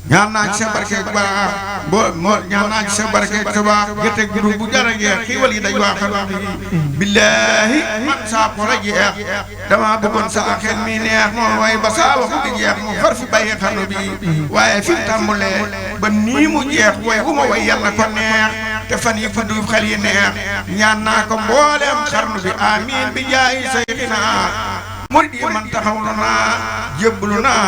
ñaan naa ci sa barke ak baax ñaan naa ci sa barke ak sa baax gerte guru bu jar a jeex xiiwal yi daj waa xarnu bi billaahi man saa xol a jeex dama bëggoon saa xel mi neex moom waaye ba saa waxu di jeex mu far fi bàyyi xarnu bi waaye fi mu tàmbalee ba nii mu jeex way wu ma way yàlla ko neex te fan yi fa duuf xel yi neex ñaan naa ko mbooleem xarnu bi amiin bi jaayi sayxina murid yi man taxawlu naa jébbalu naa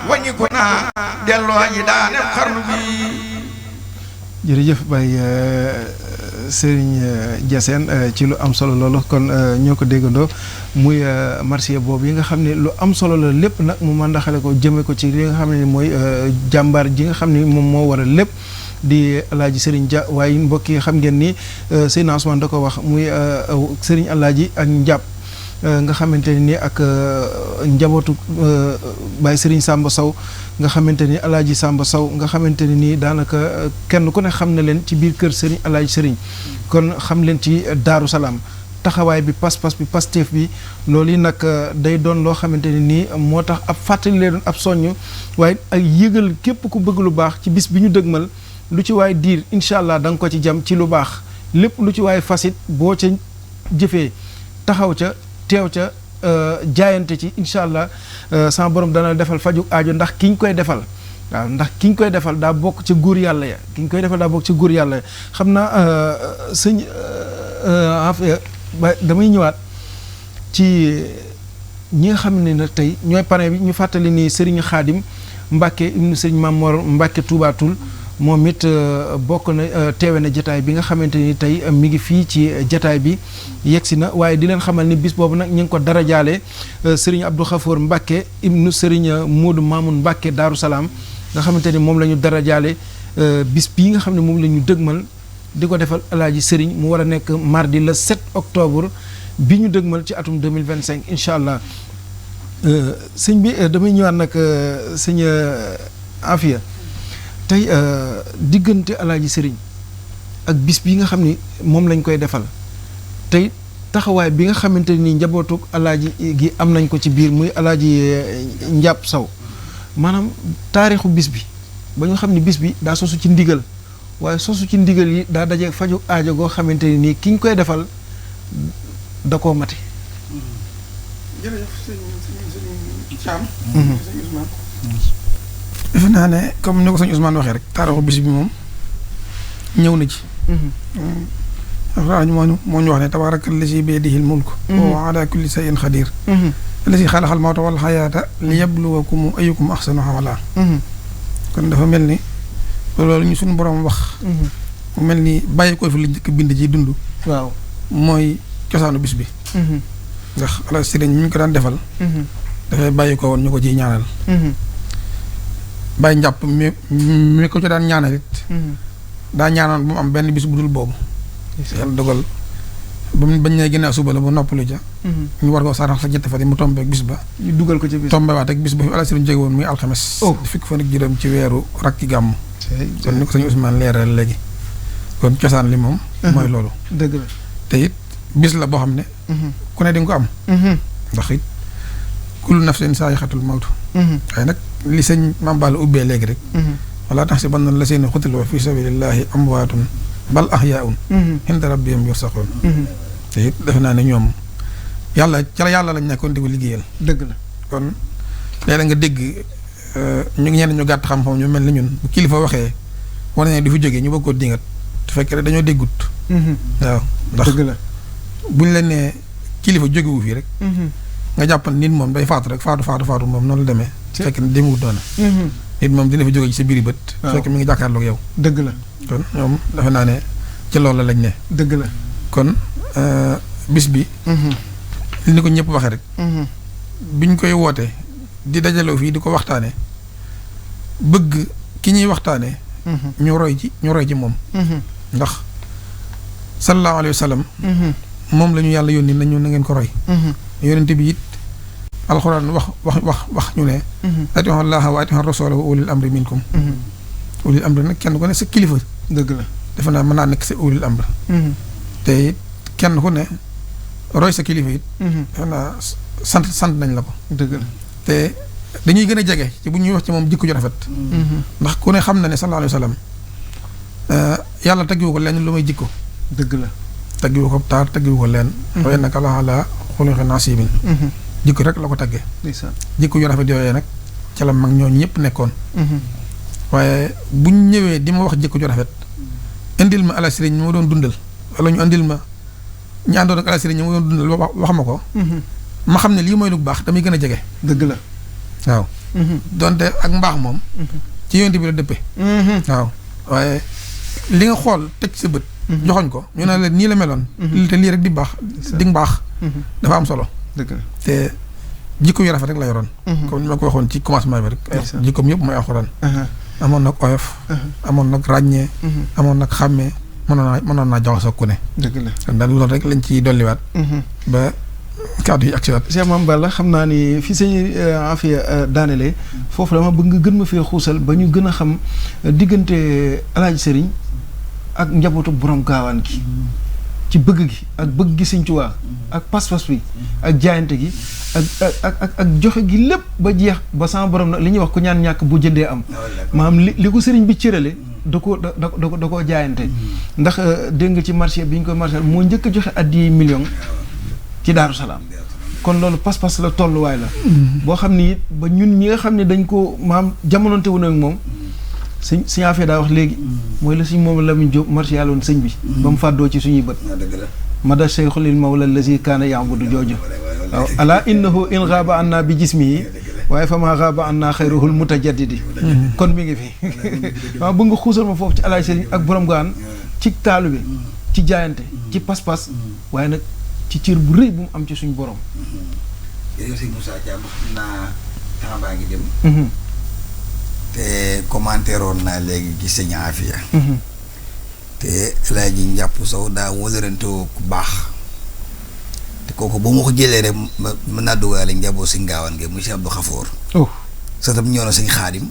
wàññiku naa delloo ji daane xarnu bi. jërëjëf Baye Serigne Diassène ci lu am solo loolu kon ñoo ko déggandoo muy marché boobu yi nga xam ne lu am solo la lépp nag mu màndaxale ko jëme ko ci li nga xam ne mooy jàmbaar ji nga xam ne moom moo waral lépp di Alaaji Serigne Dia waaye mbokk yi xam ngeen ni Seydina Ousmane da ko wax muy Serigne Alaaji ak njàpp nga xamante ni ak njabootu Baye Serigne Samba Sow nga xamante ni Alaaji Samba Sow nga xamante ni nii daanaka kenn ku ne xam na leen ci biir kër Serigne Alaaji Serigne kon xam leen ci Daaru Salaam taxawaay bi pas-pas bi pasteef bi loolu yi nag day doon loo xamante ni nii moo tax ab fàttali lee doon ab soññ waaye ak yëgal képp ku bëgg lu baax ci bis bi ñu dëgmal lu ci waay diir incha allah da nga ko ci jam ci lu baax lépp lu ci waay fasit boo ca jëfee taxaw ca teew ca jaayante ci incha allah sama borom dana defal faju aajo ndax ki ñu koy defal waaw ndax ki ñu koy defal daa bokk ca góor yàlla ya ki ñu koy defal daa bokk ca góor yàlla ya xam naa sëñ damay ñëwaat ci ñi nga xam ne nag tey ñooy parrain bi ñu fàttali ni Serigne Khadim Mbacke ibnu Serigne Mamor Mbacke Touba Toul moom it bokk na teewe na jataay bi nga xamante ni tey mi ngi fii ci jataay bi yegsi na waaye di leen xamal ni bis boobu nag ñu ngi ko darajaale Serigne Abdou Khafour Mbacke ibnu Serigne Modou Mamoun Mbacke Daaru Salaam nga xamante ni moom la ñu darajaale bis bii nga xam ne moom la ñu dëgmal di ko defal Alaaji Serigne mu war a nekk mardi le 7 octobre bi ñu dëgmal ci atum 2025 incha allah sëñ bi damay ñëwaat nag sëñ Afia tey diggante Alaaji Serigne ak bis bi nga xam ni moom lañ koy defal tey taxawaay bi nga xamante ni njabootu Alaaji gi am nañ ko ci biir muy Alaaji Njàpp Sow maanaam taarixu bis bi ba ñu xam ni bis bi daa sosu ci ndigal waaye sosu ci ndigal yi daa daje faju aajo goo xamante ni nii ki ñu koy defal da koo mate. jërëjëf sëñ Thiam. sëñ Ousmane. defe naa ne comme ni ko sëñ Ousmane waxee rek taarixu bis bi moom ñëw na ci. waaw moo ñu wax ne tabaaraka llazi biyadihil mulku wa huwa ala kulli shay'in qadir. allazi xalaqal mawta wal xayaata liyabluwakum ayyukum ahsanu amala. kon dafa mel ni loolu ñu suñu borom wax. mu mel ni bàyyi ko fi li njëkk bind ji dund. waaw mooy cosaanu bis bi. ndax Alaaji Serigne ñu ko daan defal. dafay bàyyi ko woon ñu ko ciy ñaanal. bàyyi njàpp mi ko ci daan ñaanal it. daa ñaanoon ba mu am benn bis bu dul boobu. yàlla dogal ba mu bañ nee ginnaaw suba la ba noppalu ja. ñu war koo sarax sa ñetti fan yi mu tombé ak bis ba. ñu dugal ko ci bis tombewaat ak bis ba fi Alaaji Serigne jóge woon muy alxames. fukki fan ak juróom ci weeru rakki gàmm. kon ni ko sëñ Ousmane leeral léegi. kon cosaan li moom. mooy loolu. dëgg la te it bis la boo xam ne. ku ne di nga ko am. ndax it kullu nafsin saayixatul mawtu. waaye nag li sëñ Mame Balla ubbee léegi rek. wala tahsabanna llaziina qutilu fi sabilillahi amwaatun bal ahyaa'un inda rabbihim yursaqun te it defe naa ne ñoom yàlla ca la yàlla lañ nekkoon di ko liggéeyal. dëgg la kon léeg-léeg nga dégg ñu ngi ñenn ñu gàtt xam-xam ñu mel ni ñun bu kilifa waxee wane ne du fi jógee ñu bëgg koo dingat te fekk rek dañoo déggut. waaw ndax dëgg la buñ leen nee kilifa jógewu fii rek. nga jàpp nit moom day faatu rek faatu moom noonu la demee. fekk ne demewut doona nit moom dina fi jóge ci sa biiri bët. fekk mi ngi jàkkaarloog yow. dëgg la kon ñoom defe naa ne ci loolu lañ ne. dëgg la kon bis bi. li ni ko ñëpp waxee rek. biñ koy woote di dajaloo fii di ko waxtaanee bëgg ki ñuy waxtaanee. ñu roy ci moom. ndax sallallahu alayhi wa sallam. moom la ñu yàlla yónni nañu na ngeen ko roy. yónnente bi it alxuraan wax ñu ne. atii'u llaaha wa atii'u rasuula wa ulil amri minkum. ulil amri nag kenn ku ne sa kilifa. dëgg la defe naa mën naa nekk sa ulil amri. te it kenn ku ne roy sa kilifa it. defe naa sant nañ la ko. dëgg la te dañuy gën a jege ci bu ñuy wax ci moom jikko ju rafet. ndax ku ne xam na ne sallallahu alayhi wa sallam yàlla taggiwu ko lenn lu may jikko. dëgg la taggiwu ko taar taggiwu ko lenn. wa innaka la ala xuluqin aziim. jikko rek la ko taggee. jikko yu rafet yooyee nag ca la mag ñooñu ñëpp nekkoon. waaye buñ ñëwee di ma wax jikko ju rafet indil ma ala sëriñ ñu ma doon dundal wala ñu indil ma ñu àndoon ak ala sëriñ ñu ma doon dundal wax ma ko. ma xam ne lii mooy lu baax damay gën a jege. dëgg la waaw. donte ak mbaax moom. ci yonent bi la dëppee. waaw waaye li nga xool teg sa bët. joxoñ ko ñu ne la nii la meloon. te lii rek di baax di mbaax. dafa am solo. dëgg la te jikko yu rafet rek la yoroon. comme ni ma ko waxoon ci commencement bi rek. jikkoom yëpp mooy alxuraan. amoon nag oyof. amoon nag ràññee. amoon nag xàmmee mënoon naa jaxasoo ku ne. dëgg la kon daal loolu rek lañ ciy dolliwaat. ba kàddu yi ak si waat. Cheikh Mame Balla xam naa ni fi sëñ Afia daanelee foofu dama bëgg nga gën ma fee xuusal ba ñu gën a xam diggante Alaaji Sëriñ ak njabootu borom gaawaan gi. ci bëgg gi ak bëgg gi Sëñ Tuubaa ak pas-pas bi ak jaayante gi ak joxe gi lépp ba jeex ba sama borom nag li ñuy wax ku ñaan ñàkk bu jëndee am. maanaam li ko sëriñ bi cërale da koo jaayante. ndax dégg nga ci marché bi ñu ko marché moo njëkk a joxe addi million ci Daaru Salaam. kon loolu pas-pas la tolluwaay la. boo xam ni it ba ñun ñi nga xam ne dañ ko maam jamononte wu ak moom. sëñ Afia daa wax léegi. mooy la suñ moom Lamine Diop marché yàlla woon sëñ bi. ba mu fàddoo ci suñuy bët. mada cheikhulil mawla lazi kaana yaabudu jooju. waaw ala innahu in xaaba an naa bi jismihi waaye fa maa xaaba an naa xayruhul mutajaddidi kon mi ngi fi. waaw bëgg nga xuusal ma foofu ci Alaaji Sëriñ ak borom gaan ci taalu bi ci jaayante ci pas-pas waaye nag ci cër bu rëy bu mu am ci suñu borom. jërëjëf sëñ Moussa Thiam xam naa temps baa ngi dem. te commentaire woon naa léegi ci sëñ Afia. te Alaaji Njàpp Sow daa wólarante ku baax. te kooku ba ma ko jëlee rek mën naa dugaale njaboot sëñ Gaawaan gi monsieur Abdou Khafour. sa tam ñëw na sëñ Xaadim.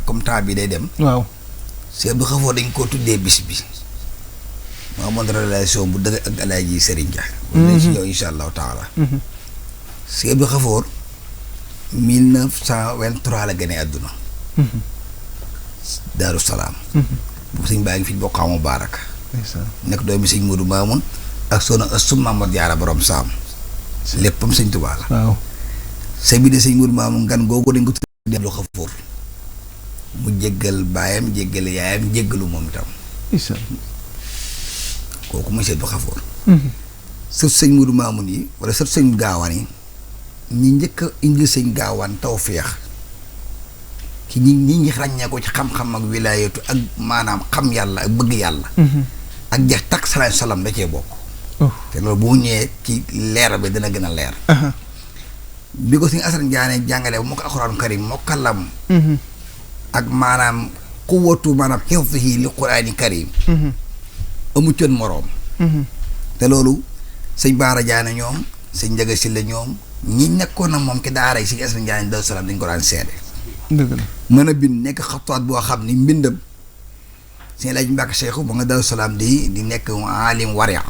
comme temps bi day dem. waaw sëñ Abdou Khafour dañ koo tuddee bis bi. mu amoon relation bu dëgg ak Alaaji Sëriñ Dia. dañ si ñëw incha allahu taala. sëñ Abdou Khafour 1923 la gane àdduna. Daaru Salaam. bu sëñ baa ngi fi bokk xamu Baaraka. nekk doomi sëñ Modou Mamoun ak soxna Astou Mamadou Diarra borom saam. léppam sëñ Tuubaa la. waaw sëñ bi de sëñ Modou Mamoun gan googu dañ ko tuddee Abdou Khafour. mu jéggal baayam jéggal yaayam jéggalu moom itam. kooku mooy Abdou Khafour. sët sëñ Modou Mamoun yi wala sët sëñ Gaawaan yi ñi njëkk a indil sëñ Gaawaan tawfeex ki ñi ràññee ko ci xam-xam ak wilaayatu ak maanaam xam yàlla ak bëgg yàlla. ak jeex takk salaam da cee bokk. te loolu bu ñëwee ci leer bi dina gën a leer. bi ko suñu Asan Jaane jàngale bu ma ko alxuraan karim mokkalam. ak maanaam quwwatu maanaam xifdihi li quraani karim. amu coon moroom. te loolu sëñ Baara Jaane ñoom sëñ Njaga Silla ñoom ñi nekkoon na moom ki daara yi sëñ Asan Jaane Daaru Salaam dañ ko daan seede. dëgg la mën a bind nekk xatuwaat boo xam ni mbindam sëñ Laaji Mbàkke Seexu ba nga Daaru Salaam di nekk alim waria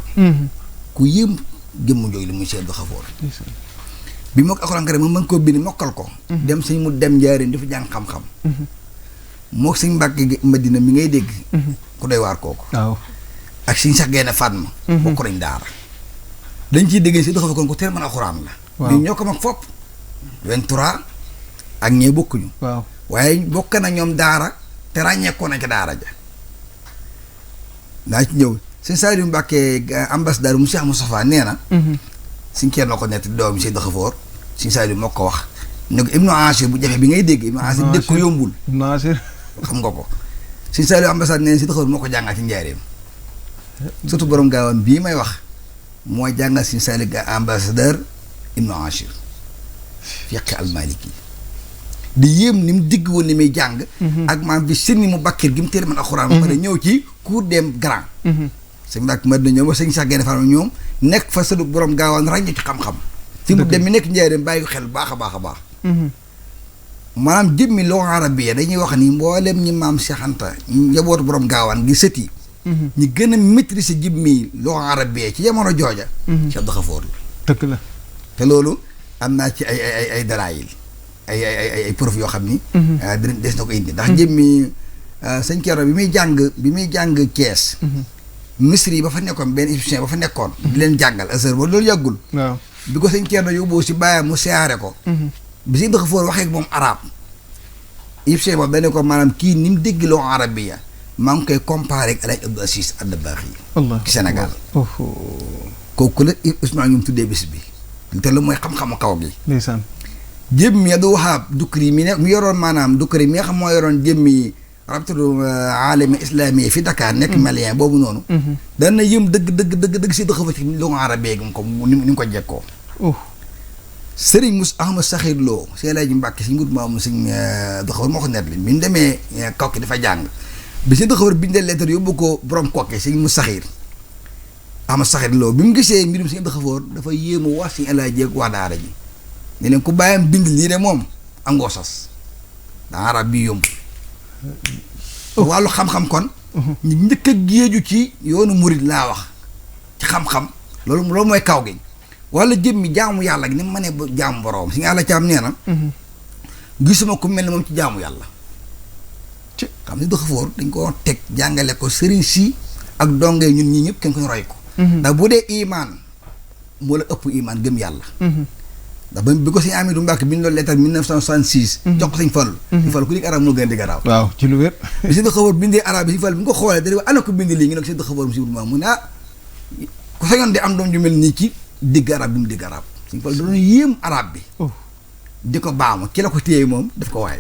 ku yëm jëmm jooju li muy Sëñ Abdou Khafour bi moo ko alxuraan karim mu mën koo bind mokkal ko dem sëñ mu dem njaarin dafa jàng xam-xam moo sëñ Mbàkke Madina mi ngay dégg ku doy waar kooku waaw ak sëñ Cheikh Gaïndé Fatma bokk nañ daara dañ ciy déggee si dafa kon ku teel mën alxuraan la waaw mais ñoo ko mag fopp 23 ak ñee bokkuñu waaw waaye bokk na ñoom daara te ràññeekoo nañ ca daara ja daa ci ñëw sëñ Saliou Mbàkke ambassadeur mu Cheikh Moustapha nee na suñ kenn ko nett doom si Daxafoor suñ Saliou moo ko wax ne ko Ibnu Ashir bu jafe bi ngay dégg Ibnu Ashir dégg ko yombul Ibnu Ashir xam nga ko suñ Saliou ambassade nee na si Daxafoor moo ko jàngal ci njaareem surtout borom gaawaan bii may wax mooy jàngal suñ Saliou ambassadeur Ibnu Ashir fiqi al-Maliki di yéem ni mu digg woon ni muy jàng ak maam bi sënni mu bakkir gi mu téere man alxuraan ba pare ñëw ci cours des grands sëñ Mbàkke Madina ñoom ba sëñ Cheikh Gaïndé Fatma ñoom nekk fa sëdu borom gaawaan ràññee ci xam-xam fi mu dem mi nekk njaareem bàyyi xel baax a baax a baax maanaam jëmmi loo arabiya dañuy wax ni mboolem ñi maam Cheikh Anta njabootu borom gaawaan gi sët yi ñi gën a maîtriser jëmmi loo arabiya ci jamono jooja Cheikh Abdou Khafour la dëgg la te loolu am naa ci ay dalaayil ay preuve yoo xam ni des na ko indi ndax jëmmi sëñ Kero bi muy jàng Kees misri yi ba fa nekkoon benn égyptien ba fa nekkoon di leen jàngal Azhar ba loolu yàggul waaw bi ko sëñ Kero yóbboo si bàyyam mu siyaare ko bi si Abdou Khafour waxee ak moom arab égyptien boobu dane ko maanaam kii ni mu dégg loo arabiya maa ngi koy comparé ak El Hadj Abdou Aziz Dabakh yi ci Sénégal kooku la Ousmane ñoom tuddee bis bi te lu mooy xam-xamu kaw gi ndeysaan jëmmi Abdou Wahab Dukri mi ne mu yoroon maanaam Dukri mi nga xam moo yoroon jëmmi rabtatu alami islami fi Dakar nekk malien boobu noonu dana yëm dëgg si dëxafa ci lu arabee gi ko ni mu ko jekkoo Sëriñ Moussa Ahmad Saxir Lo see laa ji Mbàkke si ngud maamu sëñ dëxawar moo ko net li bi ñu demee kokki dafa jàng bi si dëxawar bindee lettre yóbbu ko borom kokki sëñ Moussa Saxir Ahmad Saxir Lo bi mu gisee mbirum sëñ dëxafoor dafa yéemu wax si El Hadj waa daara ji ne leen ku bàyyam bind lii de moom angoo sas daa arab bi yomb wàllu xam-xam kon ñu njëkk a géeju ci yoonu murid laa wax ci xam-xam loolu mooy kaw gi wala jëmmi jaamu yàlla gi ni mu mënee jaamu boroom si nga yàlla caam nee na gisuma ku mel ni moom ci jaamu yàlla ci xam ne Daxafoor dañ ko teg jàngale ko sëriñ si ak donge ñun ñii ñëpp kenn ko roy ko ndax bu dee imaan moo la ëpp imaan gëm yàlla ndax ba bi ko sëñ Amidou Mbacke bi ñu doon lettre 1966 jox ko sëñ Fallu sëñ Fallu ku dégg arab moo gën a dégg arab waaw ci lu wér bi sëñ Daxafoor bindee arab bi sëñ Fallu bi nga ko xoolee da ana ko bind lii ngi ne ko sëñ Daxafoor mu si wut mu ne ku sañoon di am doom ju mel nii ci dégg arab bi mu dégg arab sëñ Fallu doon yéem arab bi di ko baamu ki la ko téye moom daf ko waay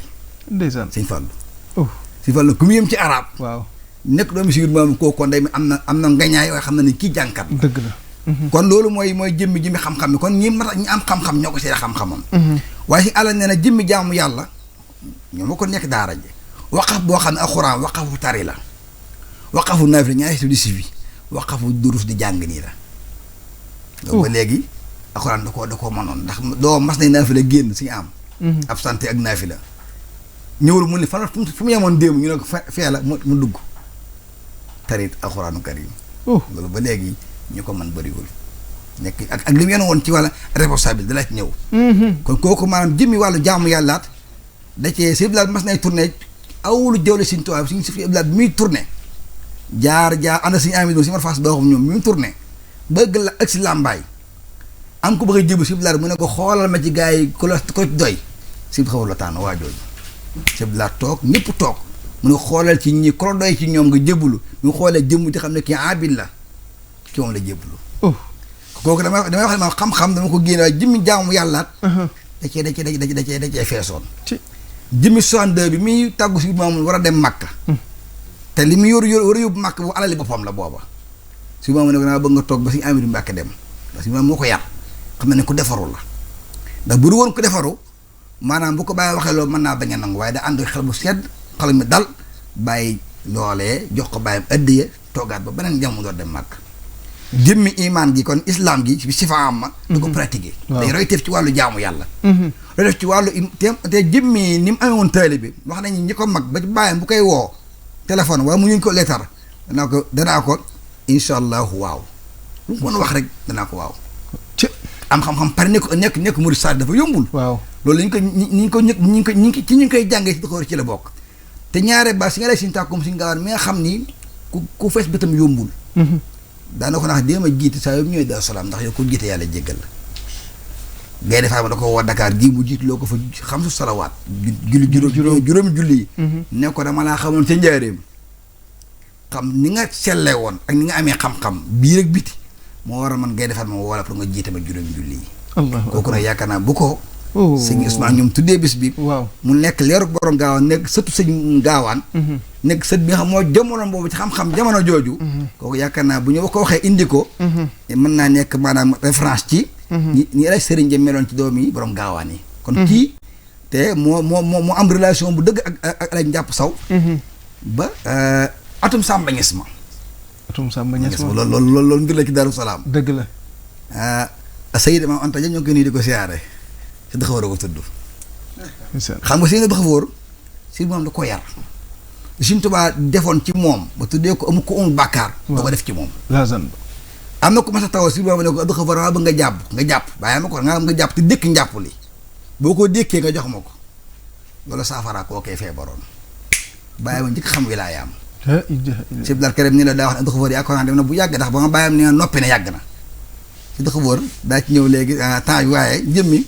ndeysaan sëñ Fallu sëñ Fallu ku mu yéem ci arab waaw nekk doomu si wut moom kooku kon day am na ngañaay waaye xam na ne kii jànkat dëgg la kon loolu mooy jëmmi xam-xam bi kon ñi am xam-xam ñoo ko seede xam-xamam waaye si àlla nee na jëmmi jaamu yàlla ñoo ma ko nekk daara ji waqaf boo xam ne alxuraan waqafu tari la waqafu naafila ñaari si di sivi waqafu durus di jàng nii la loolu ba léegi alxuraan da koo mënoon ndax doo mas nañ naafila génn suñu am absenté ak naafila ñëwul mu ne fan fu mu yemoon démb ñu ne ko fee la mu dugg tarit alxuraanu karim loolu ba léegi ñu ko mën bëriwul nekk ak li mu yoon woon ci wàlla responsabilité da la ci ñëw kon kooku maanaam jëmmi wàllu jaamu yàllaat da cee si bilaat mas nay tourné awulu jawle suñ tubaab suñ si bilaat bi muy tourné jaar ànd suñu ami doon si mar fas baaxum ñoom bi muy tourné bëgg la ak si làmbaay am ko bëgg a jëbu si bilaat mu ne ko xoolal ma ci gars yi ko doy si xawul la tànn waa jooju si bilaat toog ñëpp toog mu ne xoolal ci ñi ko doy ci ñoom nga jëbulu ñu xoolee jëmm ci xam ne kii abid la ci moom la jébbalu kooku damay wax ne ma xam-xam dama ko génne waaye jëmmi jaamu yàllaat da cee feesoon jëmmi 62 bi muy tàggu si moom war a dem Makka te li mu war a yóbbu Makka bu alali boppam la booba si moom ne ko naa bëgg nga toog ba suñu Amadu Mbàkke dem parce que moom moo ko yar xam na ne ku defaru la ndax bu du woon ku defaru maanaam bu ko bàyyi waxee loolu mën naa bañ a nangu waaye da ànd xel bu sedd xel mi dal bàyyi loolee jox ko bàyyam addiya toogaat ba beneen jamono door dem Makka jëmmi imaan gi kon islam gi ci sifa am ma da ko pratiquer day roy teef ci wàllu jaamu yàlla roy def ci wàllu te jëmmi ni mu amee woon taali bi wax nañu ñi ko mag ba ci bàyyam bu koy woo téléphone wala mu ñu ko leetar danaa ko insha allahu waaw lu mu mën a wax rek danaa ko waaw am xam-xam pare nekk murid saadi dafa yombul waaw loolu ñu koy jàngee ci Daxafoor ci la bokk te ñaare ba si nga lay Sëñ Tàkkum Sëñ Gaawaan mi nga xam ni ku fees bëtam yombul. daana ko ndax déema jiite saa yow ñëwee Daaru Salaam ndax yow ko jiite yàlla jéggal la. ngay defaa ma da ko woo Dakar gii mu jiit loo ko fa xam su salawaat. juróomi julli yi. ne ko dama laa xamoon ca njaareem. xam ni nga selle woon ak ni nga amee xam-xam biir ak biti moo war a man ngay defar ma wala pour nga jiite ma juróomi julli yi. kooku nag yaakaar naa bu ko. sëñ Ousmane ñoom tuddee bis bi. waaw mu nekk leeru borom gaawaan nekk sëtu sëñ gaawaan. nekk sët bi nga xam moo jamono boobu ci xam-xam jamono jooju. kooku yaakaar naa bu ñu ko waxee indi ko. mën naa nekk maanaam référence ci. ñi El Hadj Serigne Dia meloon ci doom yi borom gaawaan yi. kon kii te moo am relation bu dëgg ak El Hadj Ndiap Sow. ba atum Samba Niass ma. loolu mbir la ci Darou Salaam. dëgg la. Seydi Maam Anta Dia ñoo ngi koy nuyu di ko siyaare. si Daxawoor ko tudd. xam nga Seydi Daxawoor si moom da ko yar. Sëñ Tuubaa defoon ci moom ba tuddee ko amu ko amul bàkkaar. da ko def ci moom. am na ko mas a taw si boobu ne ko Daxawoor maa bëgg nga jàpp bàyyi ma ko nga jàpp te dékk njàpp li boo ko dékkee nga jox ma ko loolu saafara koo koy feebaroon bàyyi ma njëkk xam wilaayaam. si Abdul Karim ni la daa wax ne Daxawoor yaakaar naa dem na bu yàgg ndax ba ma bàyyam ne noppi na yàgg na. si Daxawoor daa ci ñëw léegi temps bi waaye jëmmi.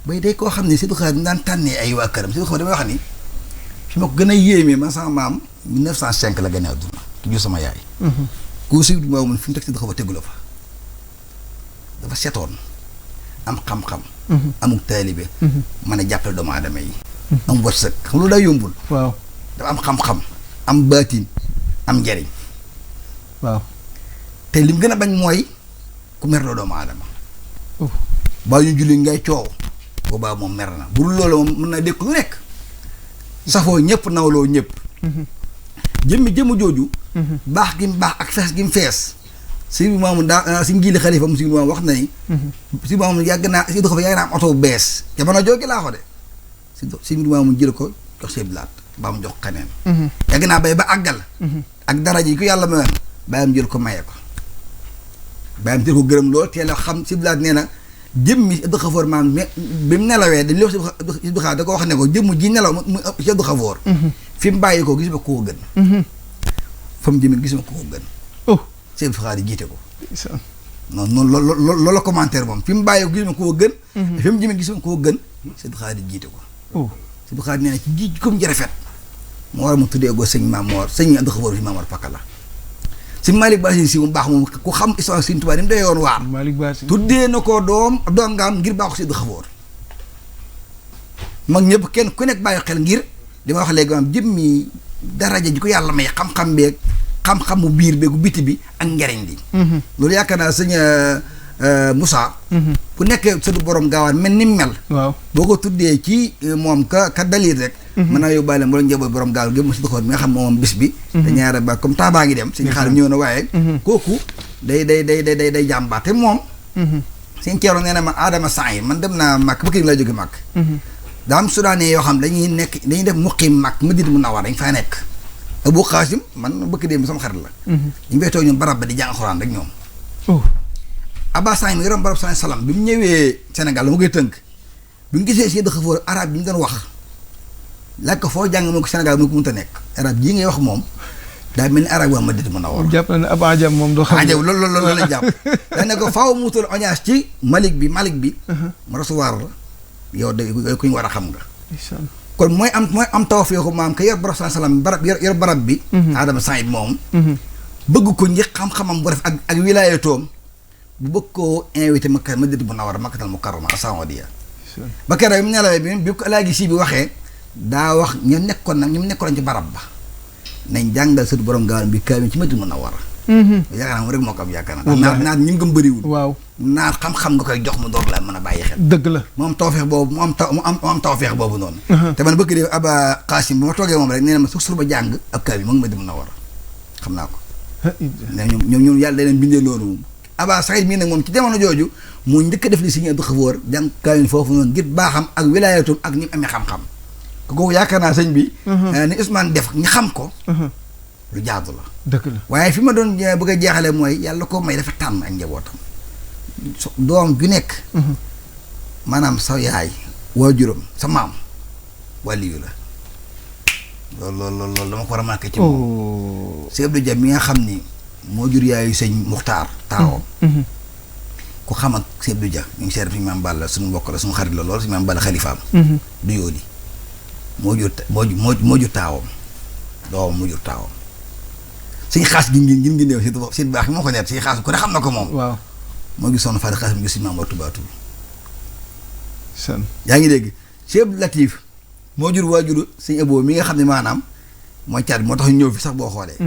bay day koo xam ne si Daxawoor daan tànnee ay waa këram si Daxawoor damay wax ni fi ma ko gën a yéemee man sama maam 1905 la gën a adduna te jur sama yaay. ku si moom fi mu teg si Daxawoor tegu la fa dafa setoon am xam-xam. amuk taalibe. mën a jàppale doomu aadama yi. am wërsëg xam lu daa yombul. waaw dafa am xam-xam. am baatin am njariñ. waaw te lim gën a bañ mooy ku mer loo doomu aadama. baa ñu julli ngay coow. boobaa moom mer na bu dul loolu moom mën na dékk lu nekk. safoo ñëpp nawloo ñëpp. jëmmi jooju. baax gi mu baax ak fees gi mu fees. si maamu daa si njiili xalifa mu si maamu wax na ni. si maamu yàgg naa si Daxawoor yàgg naa am oto bu bees jamono jooju laa ko de. si maamu jël ko jox see blaat ba mu jox keneen. yàgg naa bay ba àggal. ak daraja yi ko yàlla mayoon bàyyam jël ko maye ko. bàyyam jël ko gërëm lool teel a xam si blaat nee na jëmmi Daxawoor maam bi mu nelawee dañuy wax si da ko wax ne ko jëmm ji nelaw mu si Daxawoor. fi mu bàyyi ko gis ma ko gën. fa mu jëmee gis ma ko gën. Sëñ Buxaari jiite ko. noonu loolu la commentaire moom fi mu bàyyi ko gis ma koo gën. fi mu jëmee gis ma koo gën. Sëñ Buxaari jiite ko. Sëñ Buxaari nee na ci ji comme ji rafet. moo war a mu tuddee ko sëñ Maamoor sëñ Daxawoor fi Maamoor Pakka la. si Malick Ba si mu baax moom ku xam histoire Sëñ Tuubaa ni mu doyoon waar. Malick Ba tuddee na ko doom ngaam ngir baaxu si Daxawoor. mag ñëpp kenn ku nekk bàyyi xel ngir li ma wax léegi maanaam jëmmi daraja ji ko yàlla may xam-xam beeg. xam-xamu biir beegu biti bi ak njariñ li. loolu yaakaar naa sëñ Moussa. ku nekkee sëtu borom gaawaan mel ni mel. waaw boo ko tuddee ci moom ka dalil rek. mën naa yóbbaale mbooloo njaboot borom gaawaan gépp si Daxawoor mi nga xam moom bis bi. te ñaare ba comme temps baa ngi dem. suñu xaalis ñëw na waaye. kooku day jàmbaar te moom. sëñ Ceerno nee na ma Adama Saïd man dem naa Màkk ba kii laa jóge Màkk. daa am sudaanee yoo xam dañuy def muqiim Màkk Madina Munawwara dañ faa nekk. Abu Xaasim man bëkk dee sama xarit la. ñu fay toog ñoom barab ba di jàng Alxuraan rek ñoom. Abba Saïd mi yoroon barab salaam bi mu ñëwee Sénégal la ma koy tënk. bi mu gisee si Daxawoor arab bi ñu doon wax. laaj ko foo jàng moo ko Sénégal moo ko mënta nekk. arab jii ngay wax moom daa mel ni arab waa Madina Munawwara. jàpp na ne ab ajam moom doo xam. ajam loolu la jàpp. daa ne ko faaw mu wutal audience ci Malick bi. mu recevoir la yow de ku ñu war a xam nga. kon mooy am tawfeexu maam ka yor barab salaam yor barab bi. Adama Saïd moom. bëgg ko njëkk xam-xamam bu def ak wilaayatoom bu bëgg koo invité Madina Munawwara Makkatal Mukarrama As-Saoudiya. ba keroog bi mu nelawee bi ko Alaaji Si bi waxee daa wax ñu nekkoon ci barab ba nañ jàngal sëtu borom gaawaan bi kaamil ci Madina Munawwara. yaakaar naa moom rek moo ko am yaakaar naa. naat ñi ngëm bëriwul. waaw naat xam-xam nga koy jox mu door la mën a bàyyi xel. dëgg la mu am tawfeex boobu mu am tawfeex boobu noonu. te man bëgg dee Aba Xaasim bu ma toogee moom rek nee na ma suba jàng ab kaamil mu ngi Madina Munawwara xam naa ko. nee ñoom yàlla da leen bindee loolu. Aba Saïd mii nag moom ci jamono jooju moo njëkk a def li si ñëw Daxawoor jàng kaamil foofu noonu ngir baaxam ak wilaayatum ak ni mu amee xam-xam. kooku yaakaar naa sëñ bi. ni Ousmane def ñi xam ko. lu jaadu la. dëgg la waaye fi ma doon bëgg a jeexale mooy yàlla ko may dafa tànn ak njabootam. doom ju nekk. maanaam sa yaay waajuram sa maam waliyu la loolu dama ko remarqué ci moom. Sëñ Abdou Dia mi nga xam ni moo jur yaayu sëñ Muxtaar taawam. ku xam ak Sëñ Abdou Dia ñu ngi seet suñu maam Balla suñu mbokk la suñu xarit la lool suñu maam Balla xalifaam. du yooli moo jur taawam doomam moo jur taawam. suñu xaas gi ngin néew si baax moo ko nekk si xaas ku ne xam na ko moom. waaw moo ngi sonn Fadi xaas mi ngi si maam Tuubaa yaa ngi dégg Sëñ Abdou Latif moo jur waajuru sëñ Abo mi nga xam ne maanaam mooy caat bi moo tax ñu ñëw fi sax boo xoolee.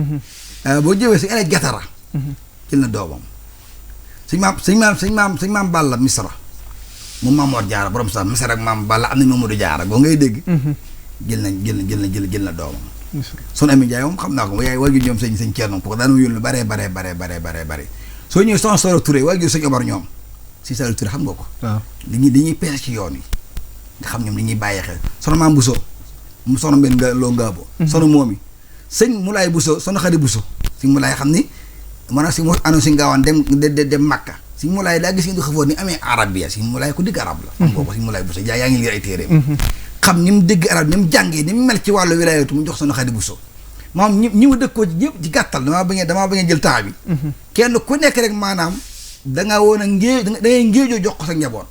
boo jëwee sëñ Elaj Jatara. jël na doomam. sëñ maam Balla Misra moom Maam Mor Jaara borom sax Misra ak maam Balla am na Mamadou Jaara boo ngay dégg. jël na doomam. Soxna Ami Njaay moom xam naa ko yaay waajur ñoom sëñ Ceerno ko daan yónni lu bare soo ñëwee Soxna Soro Touré waajur sëñ Omar ñoom si Saliou Touré xam nga ko. waaw li ñuy peese ci yoon yi. nga xam ñoom li ñuy bàyyi xel soxna maam Bousso mu soxna mbenn nga loo ngaabo soxna moomi sëñ Moulay Bousso soxna Xadi Bousso sëñ Moulay xam ni maanaam si mu ano si ngaawaan dem Makka sëñ Moulay daa gis nga du xafoon ni amee arabia sëñ Moulay ku digg arab la xam nga ko sëñ Moulay Bousso yaa ngi liir ay téeréem xam ni mu dégg arab ni mu jàngee ni mu mel ci wàllu wilaayatu mu jox soxna Xadi Bousso maanaam ñi mu dëkkoo ci ñëpp ci gàttal damaa bañ a jël temps bi kenn ku nekk rek maanaam dangaa woon a dangay ngéejoo jox ko sa njaboot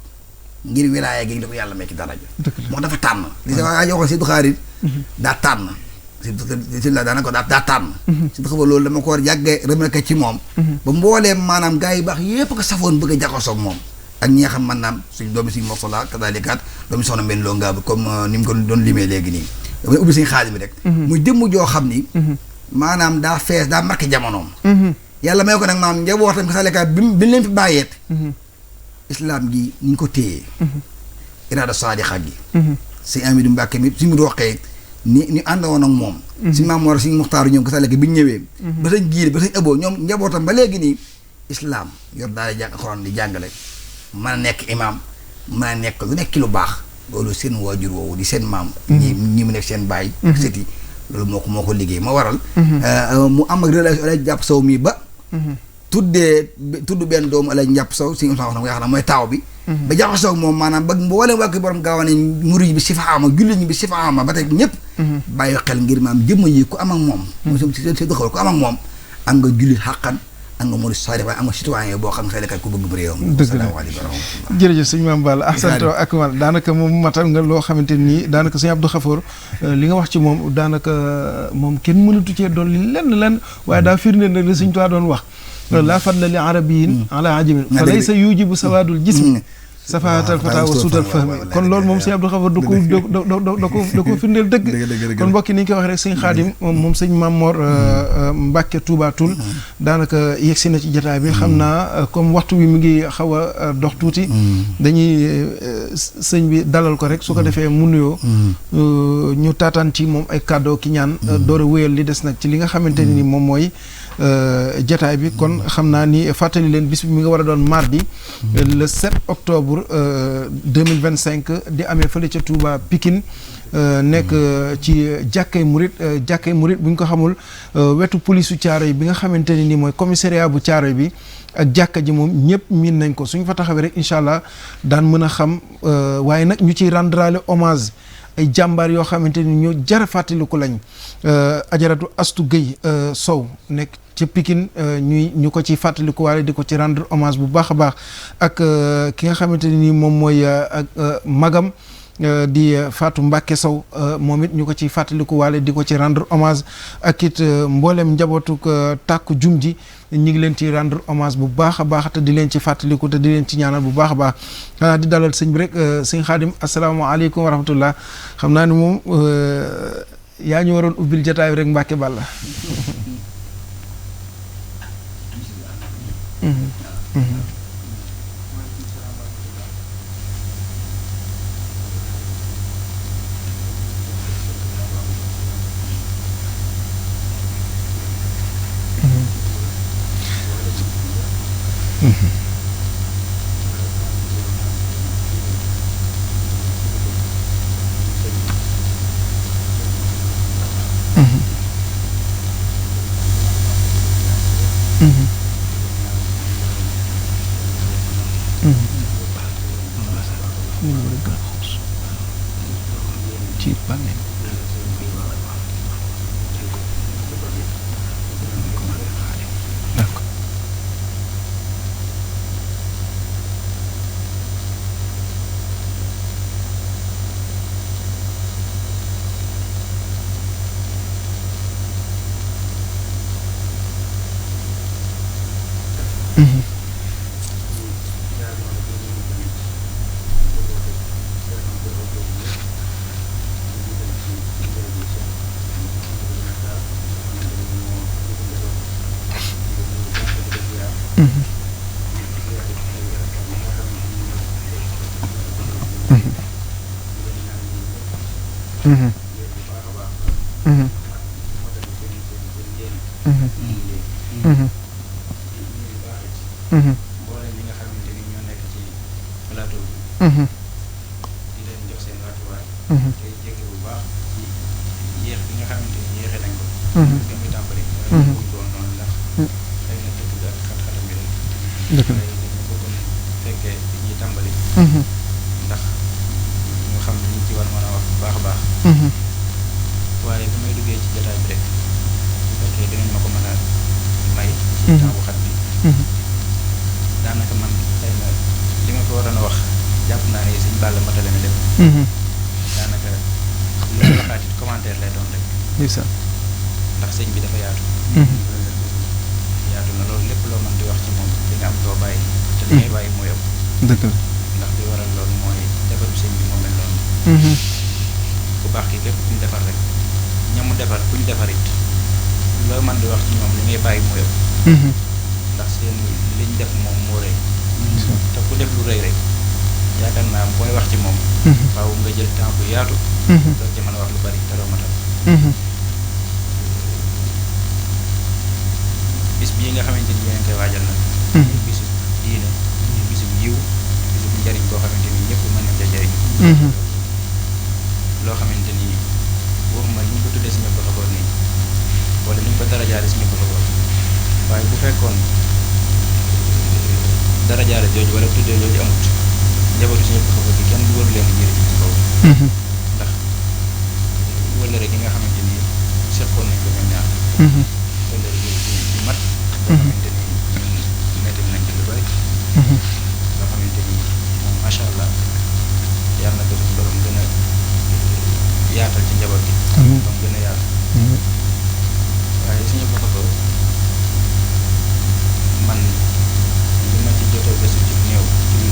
ngir wilaaya gi da ko yàlla may ci daraja moo dafa tànn li sa waa joxo si du xaarit daa tànn si la daana ko daa tànn si du xaba loolu dama ko war yàgge remarqué ci moom ba mbooleem maanaam gars yi baax yépp ko safoon bëgg a jaxasoog moom ak ñi nga xam man naam suñ doomi suñ morsala kadalikaat doomi soxna mbenn loo ngaa comme ni mu ko doon limee léegi nii damay ubbi suñ xaalis bi rek muy jëmm joo xam ni maanaam daa fees daa marqué jamonoom yàlla may ko nag maanaam njabootam kadalikaat bi leen fi bàyyeet islam gi ñu ko téye iraada saadixa gi sëñ Amidou Mbàkke mi suñu roqee ni àndoon ak moom suñu maam Mor suñu Muxtaaru ñoom ko sa lekk bi ñu ñëwee ba sañ giir ba sañ ëbboo ñoom njabootam ba léegi nii islam yor daal di jàng Alxuraan di jàngale mën a nekk imaam mën a nekk lu nekk ci lu baax loolu seen waajur woowu di seen maam ñi mu nekk seen baay ak sët yi loolu moo ko liggéey moo waral mu am ak relation ala jàpp saw mii ba tudd benn doomu Alaaji Njàpp Sow si wax na nga xam ne mooy taaw bi ba jaxasoo ak moom maanaam ba mbooleem wàkki borom gaawane murid bi sifaama jullit ñi bi sifaama ba tey ñëpp bàyyi xel ngir maam jëmm yi ku am ak moom si doxal ku am ak moom am nga jullit xàqan am nga murid saadi waaye am nga citoyen boo xam ne xëy na ku bëgg bëri yow jërëjëf sëñ Maam Balla ahsantu ak mal daanaka moom matal nga loo xamante nii daanaka sëñ Abdou Khafour li nga wax ci moom daanaka moom kenn mënatu cee dolli lenn waaye daa firnde nag li sëñ Tuubaa doon wax laa fadla li arabiyin ala ajamin fa laysa yujibu sawaadul jismi safaatal fataa wa suutal fahmi kon loolu moom sëñ Abdou Khafour da ko firndeel dëgg kon mbokki ni ñu koy wax rek sëñ Xaadim moom sëñ Maam Mor Mbàkke Tuubaa Tul daanaka yegsi na ci jotaay bi xam naa comme waxtu wi mu ngi xaw a dox tuuti dañuy sëñ bi dalal ko rek su ko defee mu nuyoo ñu taataan ci moom ay kàddoo ki ñaan door a wéyal li des nag ci li nga xamante ni moom mooy jataay bi kon xam naa ni fàttali leen bis bi mi nga war a doon mardi le 7 octobre 2025 di amee fële ca Touba Pikine nekk ci jàkkay murit bu ñu ko xamul wetu police u Caaroy bi nga xamante ne ni mooy commissariat bu Caaroy bi ak jàkka ji moom ñëpp miin nañ ko suñ fa taxawee rek incha allah daan mën a xam waaye nag ñu ciy rendrale hommage ay jàmbaar yoo xamante ni ñoo jara fàttaliku lañ ajaratu Astu Gueye Sow nekk ca Pikine ñu ko ci fàttaliku waale di ko ci rendre hommage bu baax a baax ak ki nga xamante ni moom mooy ak magam di Fatou Mbacke Sow moom it ñu ko ci fàttaliku waale di ko ci rendre hommage ak it mboolem njabootu tàkku jum ji ñu ngi leen ci rendre hommage bu baax a baax te di leen ci fàttaliku te di leen ci ñaanal bu baax a baax xanaa di dalal sëñ bi rek sëñ Xaadim asalaamaaleykum wa rahmatullah xam naa ni moom yaa ñu waroon ubbil jotaay rek Mbacke Balla. yéen bu baax a baax moo tax seen yéen ñuy baax it mboolem ñi nga xamante ni ñoo nekk ci plateau bi di leen jox seen wàccuwaay tey jéggi bu baax ci yéex bi nga xamante ni yéexe nañ ko nga muy tàmbali buñ doon noonu ndax xëy na dëkk ga xat-xatam bi rek waaye dañu bëggoon fekkee bi ñuy tàmbali ndax ñu xam li ñu ci war mën a wax bu baax a baax waaye bu may duggee ci jotaay bi rek bu fekkee dinañ ma ko mën a may ci temps bu xat bi daanaka man xëy na li ma ko waroon a wax jàpp naa ne sëñ Balla matale na lépp daanaka li ma waxaat it commentaire lay doon rek ndax sëñ bi dafa yaatu yaatu na loolu lépp loo mën di wax ci moom li nga am doo bàyyi te li ngay bàyyi mooy ëpp dëgg la ndax li waral loolu mooy defaru sëñ bi moo mel noonu ku baax ki képp ku ñu defar rek ñamu defar ku ñu defar it loo mën di wax ci ñoom li ngay bàyyi mooy ëpp ndax seen liñ def moom moo rëy te ku def lu rëy rek yaakaar naa booy wax ci moom faaw nga jël temps bu yaatu doo ci mën a wax lu bari te doo matal bis bii nga xamante ni yéen koy waajal nag ñu bisu diine ñu bisu yiw bisu njariñ boo xamante ni ñëpp mën nañ ca jariñ loo xamante ni waxuma ñu ko tuddee suñu xaboor nii wala ñu ko dara jaare suñu xaboor waaye bu fekkoon dara jaare jooju wala tuddee jooju amut njabootu suñu xaboor gi kenn du waru leen jëriñ ci kaw ndax wëllëre gi nga xamante ni seqoon nañ ko ñoom ñaar wëllëre gi ci mat loo xamante ni metti nañ ci lu bari loo xamante ni moom macha allah yàlla na ko suñu borom gën a yaatal ci njaboot gi ba mu gën a yaatu waaye suñu ko man li ma ci jotoo gëstu ci lu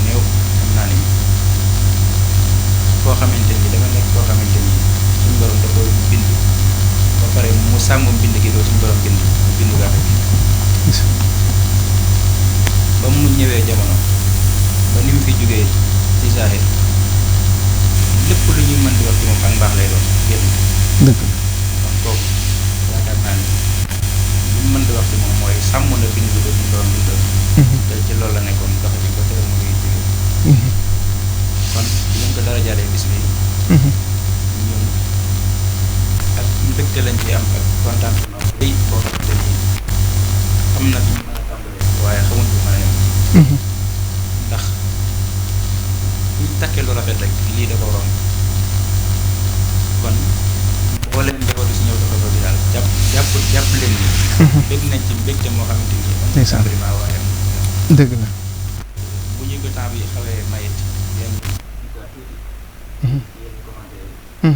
néew xam naa ni koo xamante ni dafa nekk koo xamante ni suñu borom da ko bind ba pare mu sàmm bind gi doo suñu borom bind mu bind gàtt gi ba mu ñëwee jamono ba ni mu fi jógee ci saaxir lépp lu ñuy mën di wax ci moom ak mbaax lay doon génn dëgg kon kooku yaakaar naa ni li ñu mën di wax ci moom mooy sàmm na bind bi suñu borom bindoon te ci loolu la nekkoon doxati ko tere mu ngi jógee kon ñu ko dara jaaree bis bi ñun ak mbégte lañ ci am ak contentement tey boo xamante ni xam na fi ñu mën a tàmbalee waaye xamuñ bu mën a yem ndax ñu takkee lu rafet rek lii da ko romb kon boo leen njabootu si ñëw dafa bëgg daal jàpp leen ni bég nañ ci mbégte moo xamante ni am compliment waaye dëgg la bu ñu ko temps bi xawee mayit yéen ñu ko tuuti yéen commenté bu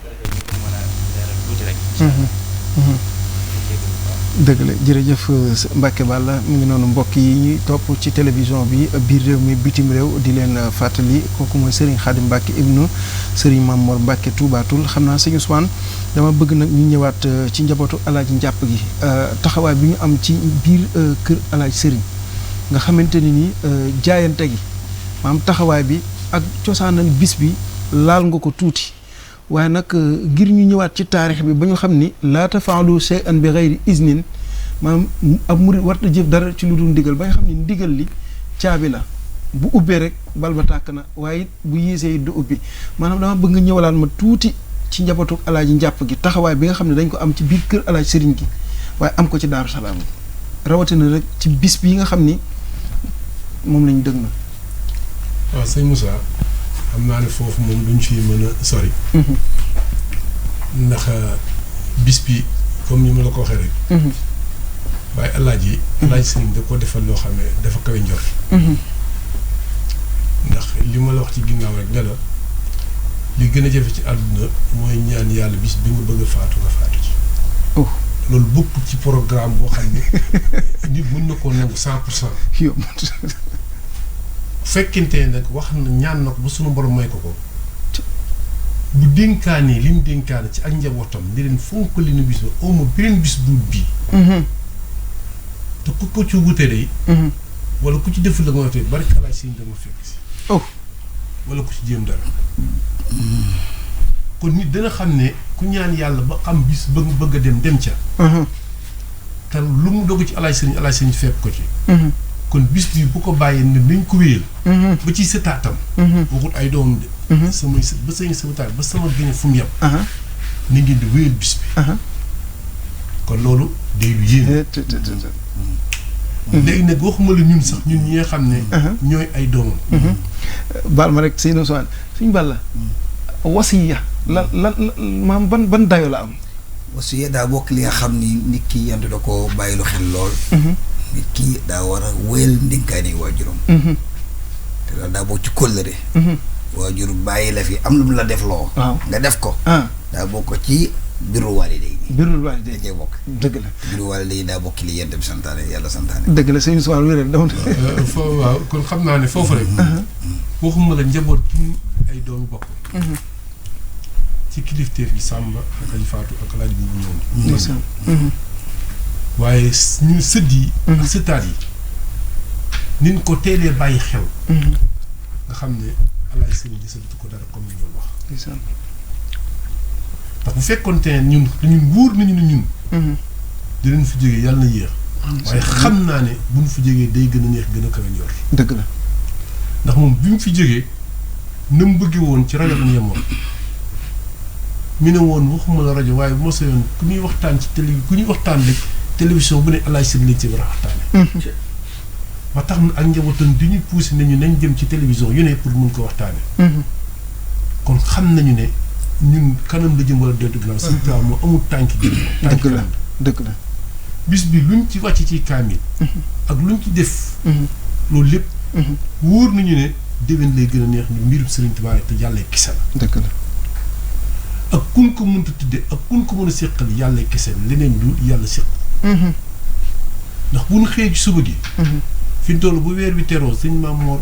ko defee ñu mën a leeral tuuti rek dëgg la jërëjëf Mbacke Balla mu ngi noonu mbokk yi ñuy topp ci télévision bi biir réew mi bitim réew di leen fàttali kooku mooy Serigne Khadim Mbacke ibnu Serigne Mamor Mbacke Toubatul xam naa sëñ Ousmane dama bëgg nag ñu ñëwaat ci njabootu alaaji njàpp gi taxawaay bi ñu am ci biir kër alaaji Serigne nga xamante ni nii jaayante gi maanaam taxawaay bi ak cosaanal bis bi laal nga ko tuuti waaye nag ngir ñu ñëwaat ci taarix bi ba ñu xam ni laa tafaalu shay'an bi ghayri iznin maanaam ab murid warta jëf dara ci lu dul ndigal ba nga xam ni ndigal li caabi la bu ubbee rek bal ba tàkk na waaye it bu yéesee it du ubbi maanaam dama bëgg nga ñëwalaan ma tuuti ci njabootu alaaji njàpp gi taxawaay bi nga xam ne dañ ko am ci biir kër alaaji sëriñ gi waaye am ko ci Daaru Salaam rawatina rek ci bis bi nga xam ni moom lañu dëg na waaw sëñ Moussa xam naa ne foofu moom duñ ci mën a sori ndax bis bi comme ni ma la ko waxee rek waaye alaaji sëriñ da ko defal loo xam ne dafa kawe njort ndax li ma la wax ci ginnaaw rek ne la li gën a jafe ci àdduna mooy ñaan yàlla bis bi nga bëgg a faatu nga faatu ci loolu bokk ci programme boo xam ne nit mën na koo nangu 100% fekkente nag wax na ñaan na ko ba sunu borom may ko ko bu dénkaanee li mu dénkaane ci ak njabootam di leen fonk li nu bis ba au moins beneen bis bu bii te ku ko ci wute day wala ku ci deful la nga waxte barke alaaj sëñ dama fekk si wala ku ci jéem dara kon nit dana xam ne ku ñaan yàlla ba am bis bëgg a dem ca. te lu mu dogu ci alaaj sëriñ fekk ko ci. kon bis bi bu ko bàyyee ne nañ ko wéyal. ba ci sëtaatam. waxut ay doomam de. samay sët ba sama taat ba sama gën fu mu yem. ni ngeen di wéyal bis bi. kon loolu day lu yéeme. léegi nag waxuma la ñun sax ñun ñi nga xam ne. ñooy ay doomam. baal ma rek Seydou Soane suñu bal la wasiya lan maam ban dayo la am. wasiya daa bokk li nga xam ni nit ki yant da ko bàyyi lu xel lool. nit ki daa war a wéyal ndénkaane waajuram. te loolu daa bokk ci kóllëre. waajur bàyyi la fi am lu mu la def loo. nga def ko. daa bokk ci birul waalidayni. birul waalidayni da cee bokk. dëgg la birul waalidayni daa bokk li yent bi santaane yàlla santaane. dëgg la sëñ Soane wéral dama. waaw kon xam naa ne foofu rek. waxuma la njaboot ci ay doomu bokk. ci kilifteef gi Samba ak Aji Faatu ak Alaaji bu ñëw. waaye ñu sët yi. ak sëtaat yi. niñ ko teelee bàyyi xel. nga xam ne Alaaji Sëriñ gisatu ko dara comme ni ñu wax. ndax bu fekkoonte ne ñun wóor nañu ne ñun. dinañ fi jógee yàlla na yéex. waaye xam naa ne buñ fi jógee day gën a neex gën a kawe njor. dëgg la ndax moom bi mu fi jógee na mu bëggee woon ci rajo la ñu yemoon. mi ne woon waxuma la rajo waaye bu ma sa yoon ku ñuy waxtaan ci ku ñuy waxtaan rek télévision bu ne Alaaji Sëriñ lañ ci war a waxtaane. ba tax na ak njabootam di ñu poussé nañu nañ dem ci télévision yu ne pour mun ko waxtaane. kon xam nañu ne. ñun kanam la jëm wala deltu ginnaaw sëñ Tuubaa moo amul tànki gi. dëgg la dëgg la. bis bi luñ ci wàcc ci kaamil. ak luñ ci def. loolu lépp. wóor nañu ne déwén lay gën a neex ni mbirum Sëriñ Tuubaa te yàlla kese la. dëgg la. ak kun ko mënta tudde ak kun ko mën a séqal yàlla kese la leneen lu yàlla séq. ndax bu ñu xëyee ci suba gi. fi mu toll bu weer wi teroo sëñ Maam Moor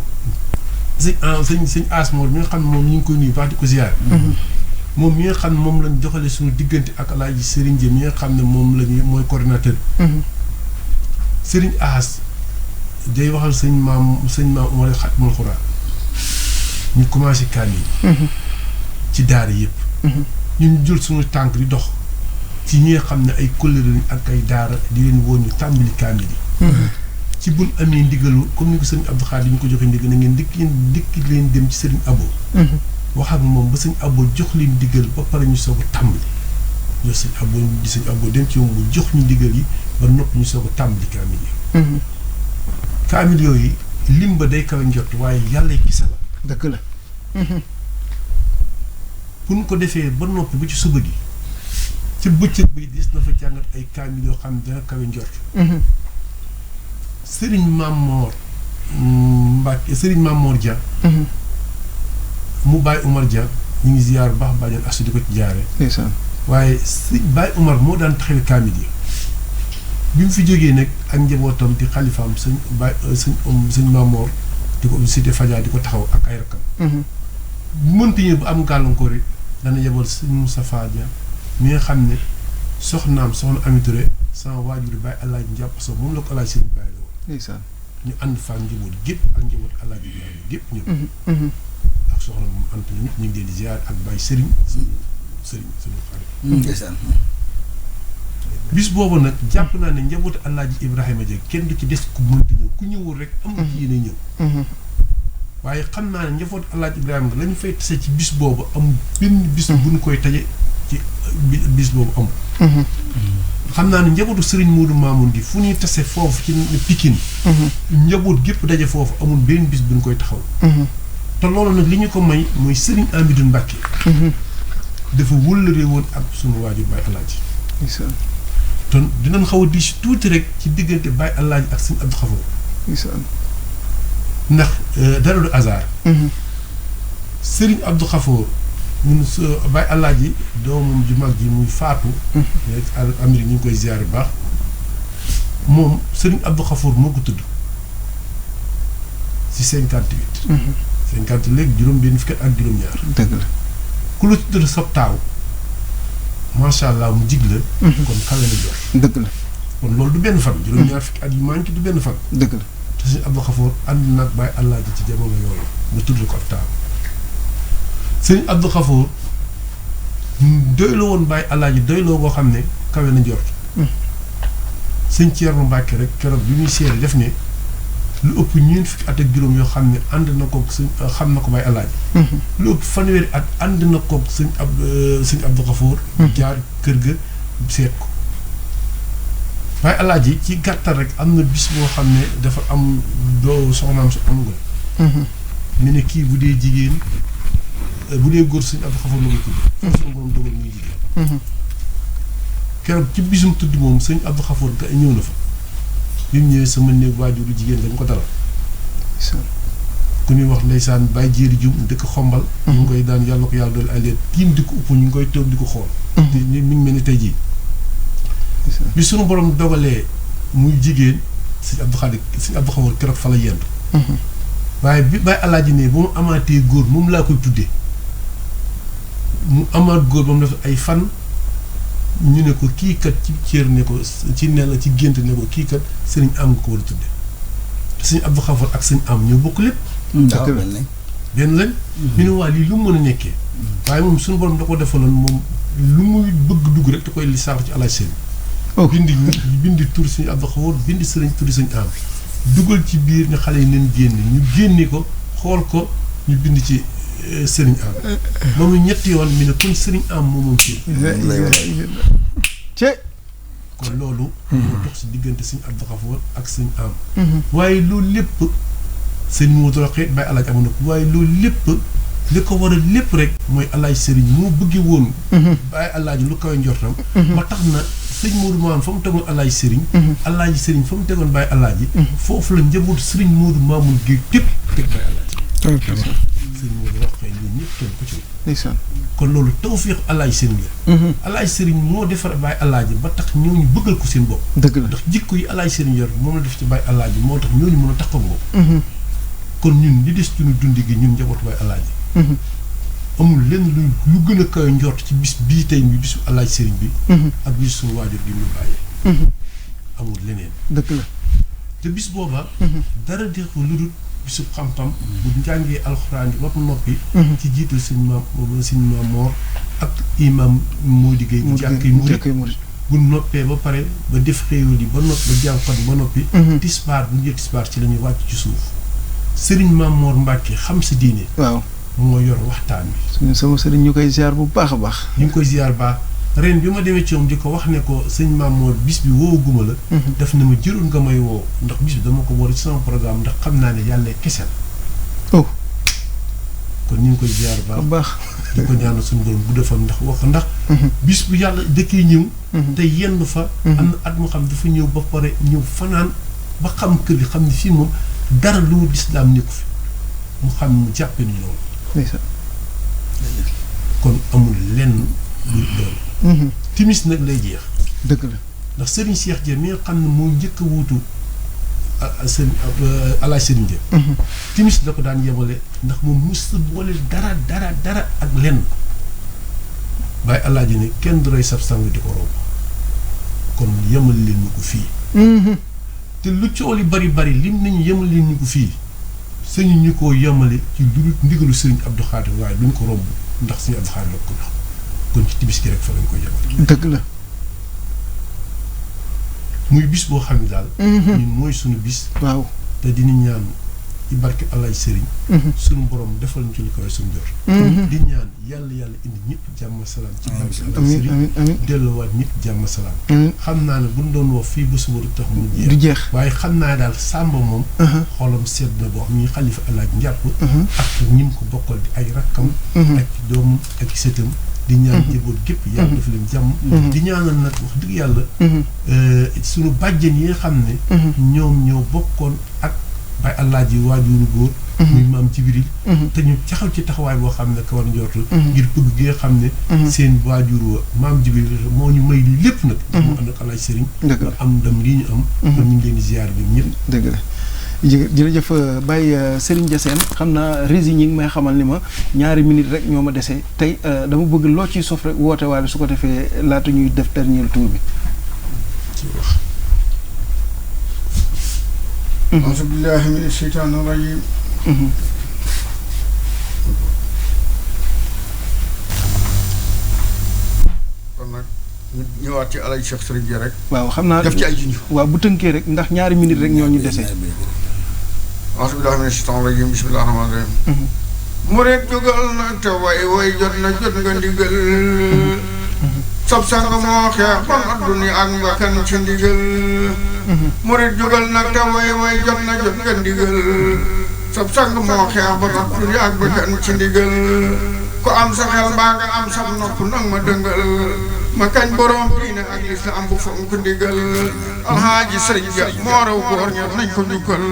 sëñ Asmoor mi nga xam ne moom ñu ngi koy nuyu baax di ko ziyaar. moom mi nga xam ne moom lañ joxale suñu diggante ak Alaaji Serigne Dia mi nga xam ne moom lañu mooy coordinateur. Serigne Ahas day waxal sëñ maam Umar Xatmul Xuraan ñu commencé kaamil ci daara yëpp. ñu jël suñu tànk di dox ci ñi nga xam ne ay kóllëre ak ay daara di leen woo ñu tàmbali kaamil yi. ci buñ amee ndigalu comme ni ko sëriñ Abdou Khadre ñu ko joxe ndigal na ngeen dikk leen dem ci sëriñ Abo. wax ak moom ba sëñ Abo jox leen ndigal ba pare ñu soog a tàmbali ñoo sëñ Abo dem ci moom mu jox ñu ndigal yi ba nopp ñu soog a tàmbali kaamil yi. kaamil yooyu lim ba day kawe njort waaye yàlla gisa la. dëgg la. bu ñu ko defee ba noppi ba ci suba gi ci bëccëg bi des na fa jàngat ay kaamil yoo xam ne dana kawe njort. Sëriñ Mamor Mbacke Sëriñ Mamor Dia. mu Baye Umar Dia ñu ngi ziyaar bu baax bàjjen asu di ko ci jaare waaye si Baye Umar moo daan taxawee kaamil yi bi mu fi jógee nag ak njabootam di xalifaam sëñ Mamor di ko cité Fadia di ko taxaw ak ay rakkam. bu mënti ñëw bu am gàllankoor rek dana yebal sëñ Moustapha Dia mi nga xam ne soxna Ami Touré sama waajur Baye Alaaji Njàpp so moom la ko Alaaji Sëriñ Baye la woon. ñu ànd fa ak njaboot gépp ak njaboot Alaaji Ibrahima gépp ñëpp. ak soxna moom ant ñu ngi leen di ziar ak Baye Sëriñ suñu xarit. bis boobu nag jàpp naa ne njabootu Alaaji Ibrahima Dia kenn du ci des ku mënti ñëw ku ñëwul rek amul yéene ñëw. waaye xam naa ne njabootu Alaaji Ibrahima la ñu fay tase ci bis boobu amul benn bis bu ñu koy taje ci bis boobu amul. xam naa ne njabootu Serigne Modou Mamoun gi fu ñuy tase foofu ci Pikine. njaboot gépp daje foofu amul benn bis bu ñu koy taxaw. te loolu nag li ñu ko may mooy Serigne Amidou Mbacke. dafa wëllëree woon ak sunu waajur Baye Alaaji. ton dinañ xaw a diis tuuti rek ci diggante Baye Alaaji ak Serigne Abdou Khafour. ndax dara du hasard. Serigne Abdou Khafour ñun Baye Alaaji doomam ju mag ji muy faatu. Amérique ñu ngi koy ziar bu baax moom Serigne Abdou Khafour moo ko tudd si 58. 50 léegi juróom-benn fukki ak juróom-ñaar. dëgg la ku la tudd sab taaw macha allah mu jig la. kon kawe na jor. dëgg la kon loolu du benn fan. juróom-ñaar fukki at yu manqué du benn fan. dëgg la te Serigne Abdou Khafour ànd nag Baye Alaaji ci jamono yooyu nga tudd ko ab taaw. Serigne Abdou Khafour doyloo woon bàyyi alaaji doyloo boo xam ne kawe na njort. sëñ Thierno Mbacke rek keroog bi muy seede def ne lu ëpp ñeent fukki at ak juróom yoo xam ne ànd na koog sëñ xam na ko bàyyi alaaji. lu ëpp fanweeri at ànd na koog sëñ Abdou Khafour. jaar kër ga seet ko. bàyyi alaaji ci gàttal rek am na bis boo xam ne dafa am doo soxnaam su am nga. ne kii bu dee jigéen bu dee góor sëñ Abdou Khafour la koy tudd. foofu suñu borom dogal muy jigéen. keroog ci bisum tudd moom sëñ Abdou Khafour ga ñëw na fa. bi mu ñëwee sama néeg waajuru jigéen dañ ko dalal. ku ñuy wax ndeysaan Baye Jéeri Jum dëkk xombal. ñu ngi koy daan yàlla ko yàlla doon ay leen tiim di ko upp ñu ngi koy toog di ko xool. te mi ngi mel ni tey jii. bi suñu borom dogalee muy jigéen sëñ Abdou Khafour keroog fa la yendu. waaye bi Baye Alaaji ne ba mu amaatee góor moom laa koy tuddee mu amaat góor ba mu def ay fan ñu ne ko kii kat ci cër ne ko ci ne la ci gént ne ko kii kat sëriñ am nga ko war a tuddee sëñ Abdou Khafour ak sëñ am ñoo bokk lépp. waaw benn lañ. ñu ne waa lii lu mu mën a nekkee. waaye moom suñu borom da ko defaloon moom lu muy bëgg dugg rek da koy li saako ci Alaaji sëriñ. bindi tur sëñ Abdou Khafour bindi sëriñ turi sëñ am. dugal ci biir ne xale yi neen génne ñu génne ko xool ko ñu bind ci sëriñ am moom ñetti yoon mi ne kon sëriñ am moom ci kon loolu moo dox si diggante sëñ Abdou Khafour ak sëñ am waaye loolu lépp sëñ Modou Rokhaya Baye Alaaji amoon na ko waaye loolu lépp li ko war a lépp rek mooy Alaaji sëriñ moo bëggee woon Baye Alaaji lu kawe njortam ba tax na sëñ Modou Mamoun fa mu tegoon Alaaji sëriñ Alaaji sëriñ fa mu tegoon Baye Alaaji foofu la njabootu sëriñ Modou Mamoun Guèye tépp teg Baye Alaaji sëñ Modou Rokhaya ñun ñëpp kenn ku ci kon loolu tawfeex Alaaji sëriñ la Alaaji sëriñ moo defar Baye Alaaji ba tax ñooñu bëggal ko seen bopp dëgg la ndax jikko yi Alaaji sëriñ yor moom la def ci Baye Alaaji moo tax ñooñu mën a tax ko moom kon ñun li des suñu dundi gi ñun njabootu Baye Alaaji amul lenn lu gën a kaw njort ci bis bii tey mi bisu Alaaji sëriñ bi ak bisu suñu waajur gi ñu bàyyee amul leneen dëgg la te bis booba dara def ko lu dul bisu xam-xam bu njàngee alxuraan yi ba noppi ci jiital suñu maam Moor ak imam moo liggéey jàkk yi murit bu noppee ba pare ba def xéewal yi ba noppi ba jànqat ba noppi tisbaar bu njëkk tisbaar ci la ñuy wàcc ci suuf sëriñ Maam Moor Mbàkke xam sa diine waaw moo yor waxtaan wi sama sëriñ ñu koy ziar bu baax a baax ñu ngi koy ziar baax ren bi ma demee ci moom di ko wax ne ko sëñ Maam Moor bis bi woowaguma la daf ne ma jëloon nga may woo ndax bis bi dama ko boole ci sama programme ndax xam naa ne yàlla kesel oh kon ñu ngi koy ziar baax di ko ñaanal suñu borom bu defal ndax wax ndax bis bu yàlla dëkkee ñëw te yenn fa am na at mu xam dafa ñëw ba pare ñëw fanaan ba xam kër gi xam ne fii moom dara lu lislaam nekku fi mu xam mu jàppee ni loolu kon amul lenn lu loolu timis nag lay jeex dëgg la ndax Serigne Cheikh Dia mi nga xam ne moo njëkk a wuutu sëñ Alaaji Serigne Dia timis la ko daan yemale ndax moom mos a boole dara ak lenn Baye Alaaji ne kenn du rey sab sang di ko romb kon yemal leen ñu ko fii te lu coow li bari lim nañu yemal leen ñu ko fii sëñu ñu koo yemale ci lu ndigalu Serigne Abdou Khadir waaye duñ ko romb ndax Serigne Abdou Khadir la ko jox kon ci timis gi rek fa lañ ko yemale dëgg la muy bis boo xam ne daal ñun mooy suñu bis waaw te dina ñaan ci barke Alaaji sëriñ suñu borom defal ñu ci lu koy suñu jor di ñaan yàlla indi ñëpp jàmm salaam ci barke Alaaji sëriñ delluwaat ñëpp jàmm salaam xam naa ne buñ doon wax fii ba suba du tax mu jeex waaye xam naa daal Samba moom xolam sedd na boo xam ne xalifa Alaaji njàpp ak ñi mu ko bokkal di ay rakkam ak doomam ak sëtam di ñaan njaboot gépp yàlla def leen jàmm di ñaanal nag wax dëgg yàlla suñu bàjjen yi nga xam ne ñoom ñoo bokkoon ak Baye Alaaji waajuru góor muy maam Jibril te ñu taxaw ci taxawaay boo xam ne ka war njortu ngir bëgg gi nga xam ne seen waajur maam Jibril moo ñu may lii lépp nag mu ànd ak Alaaji sëriñ nga am ndam lii ñu am kon ñu ngi leen di ziar bi ñëpp dëgg la jërëjëf Baye Serigne Dia Sène xam naa rési ñi ngi may xamal ni ma ñaari minute rek ñoo ma desee tey dama bëgg loo ciy sof rek woote waale su ko defee laata ñuy def dernier tour bi ci wax auzu billaahi mina sheytaani rajiim ñu ñëwaat ci Alaaji Cheikh Sëriñ Dia rek. waaw xam naa def ci ay junj. waaw bu tënkee rek ndax ñaari minute rek ñoo ñu dese. auzu billaahi mina shaytaani rajiim bismillaahi rahmaani rahiim. murit jógal na te way jot na jot nga ndigal. sab sang moo xeex bon adduna ak mbakkan ci ndigal. murit jógal na te way jot na jot nga ndigal. sab sang moo xeex bon adduna ak mbakkan ci ndigal. ko am sa xel mbaa nga am sa nopp nag ma dëngal. ma kañ borom diine ak lislaam bu fonk ndigal. alxaaji sëriñ Dia moo raw góor ña nañ ko njukkal.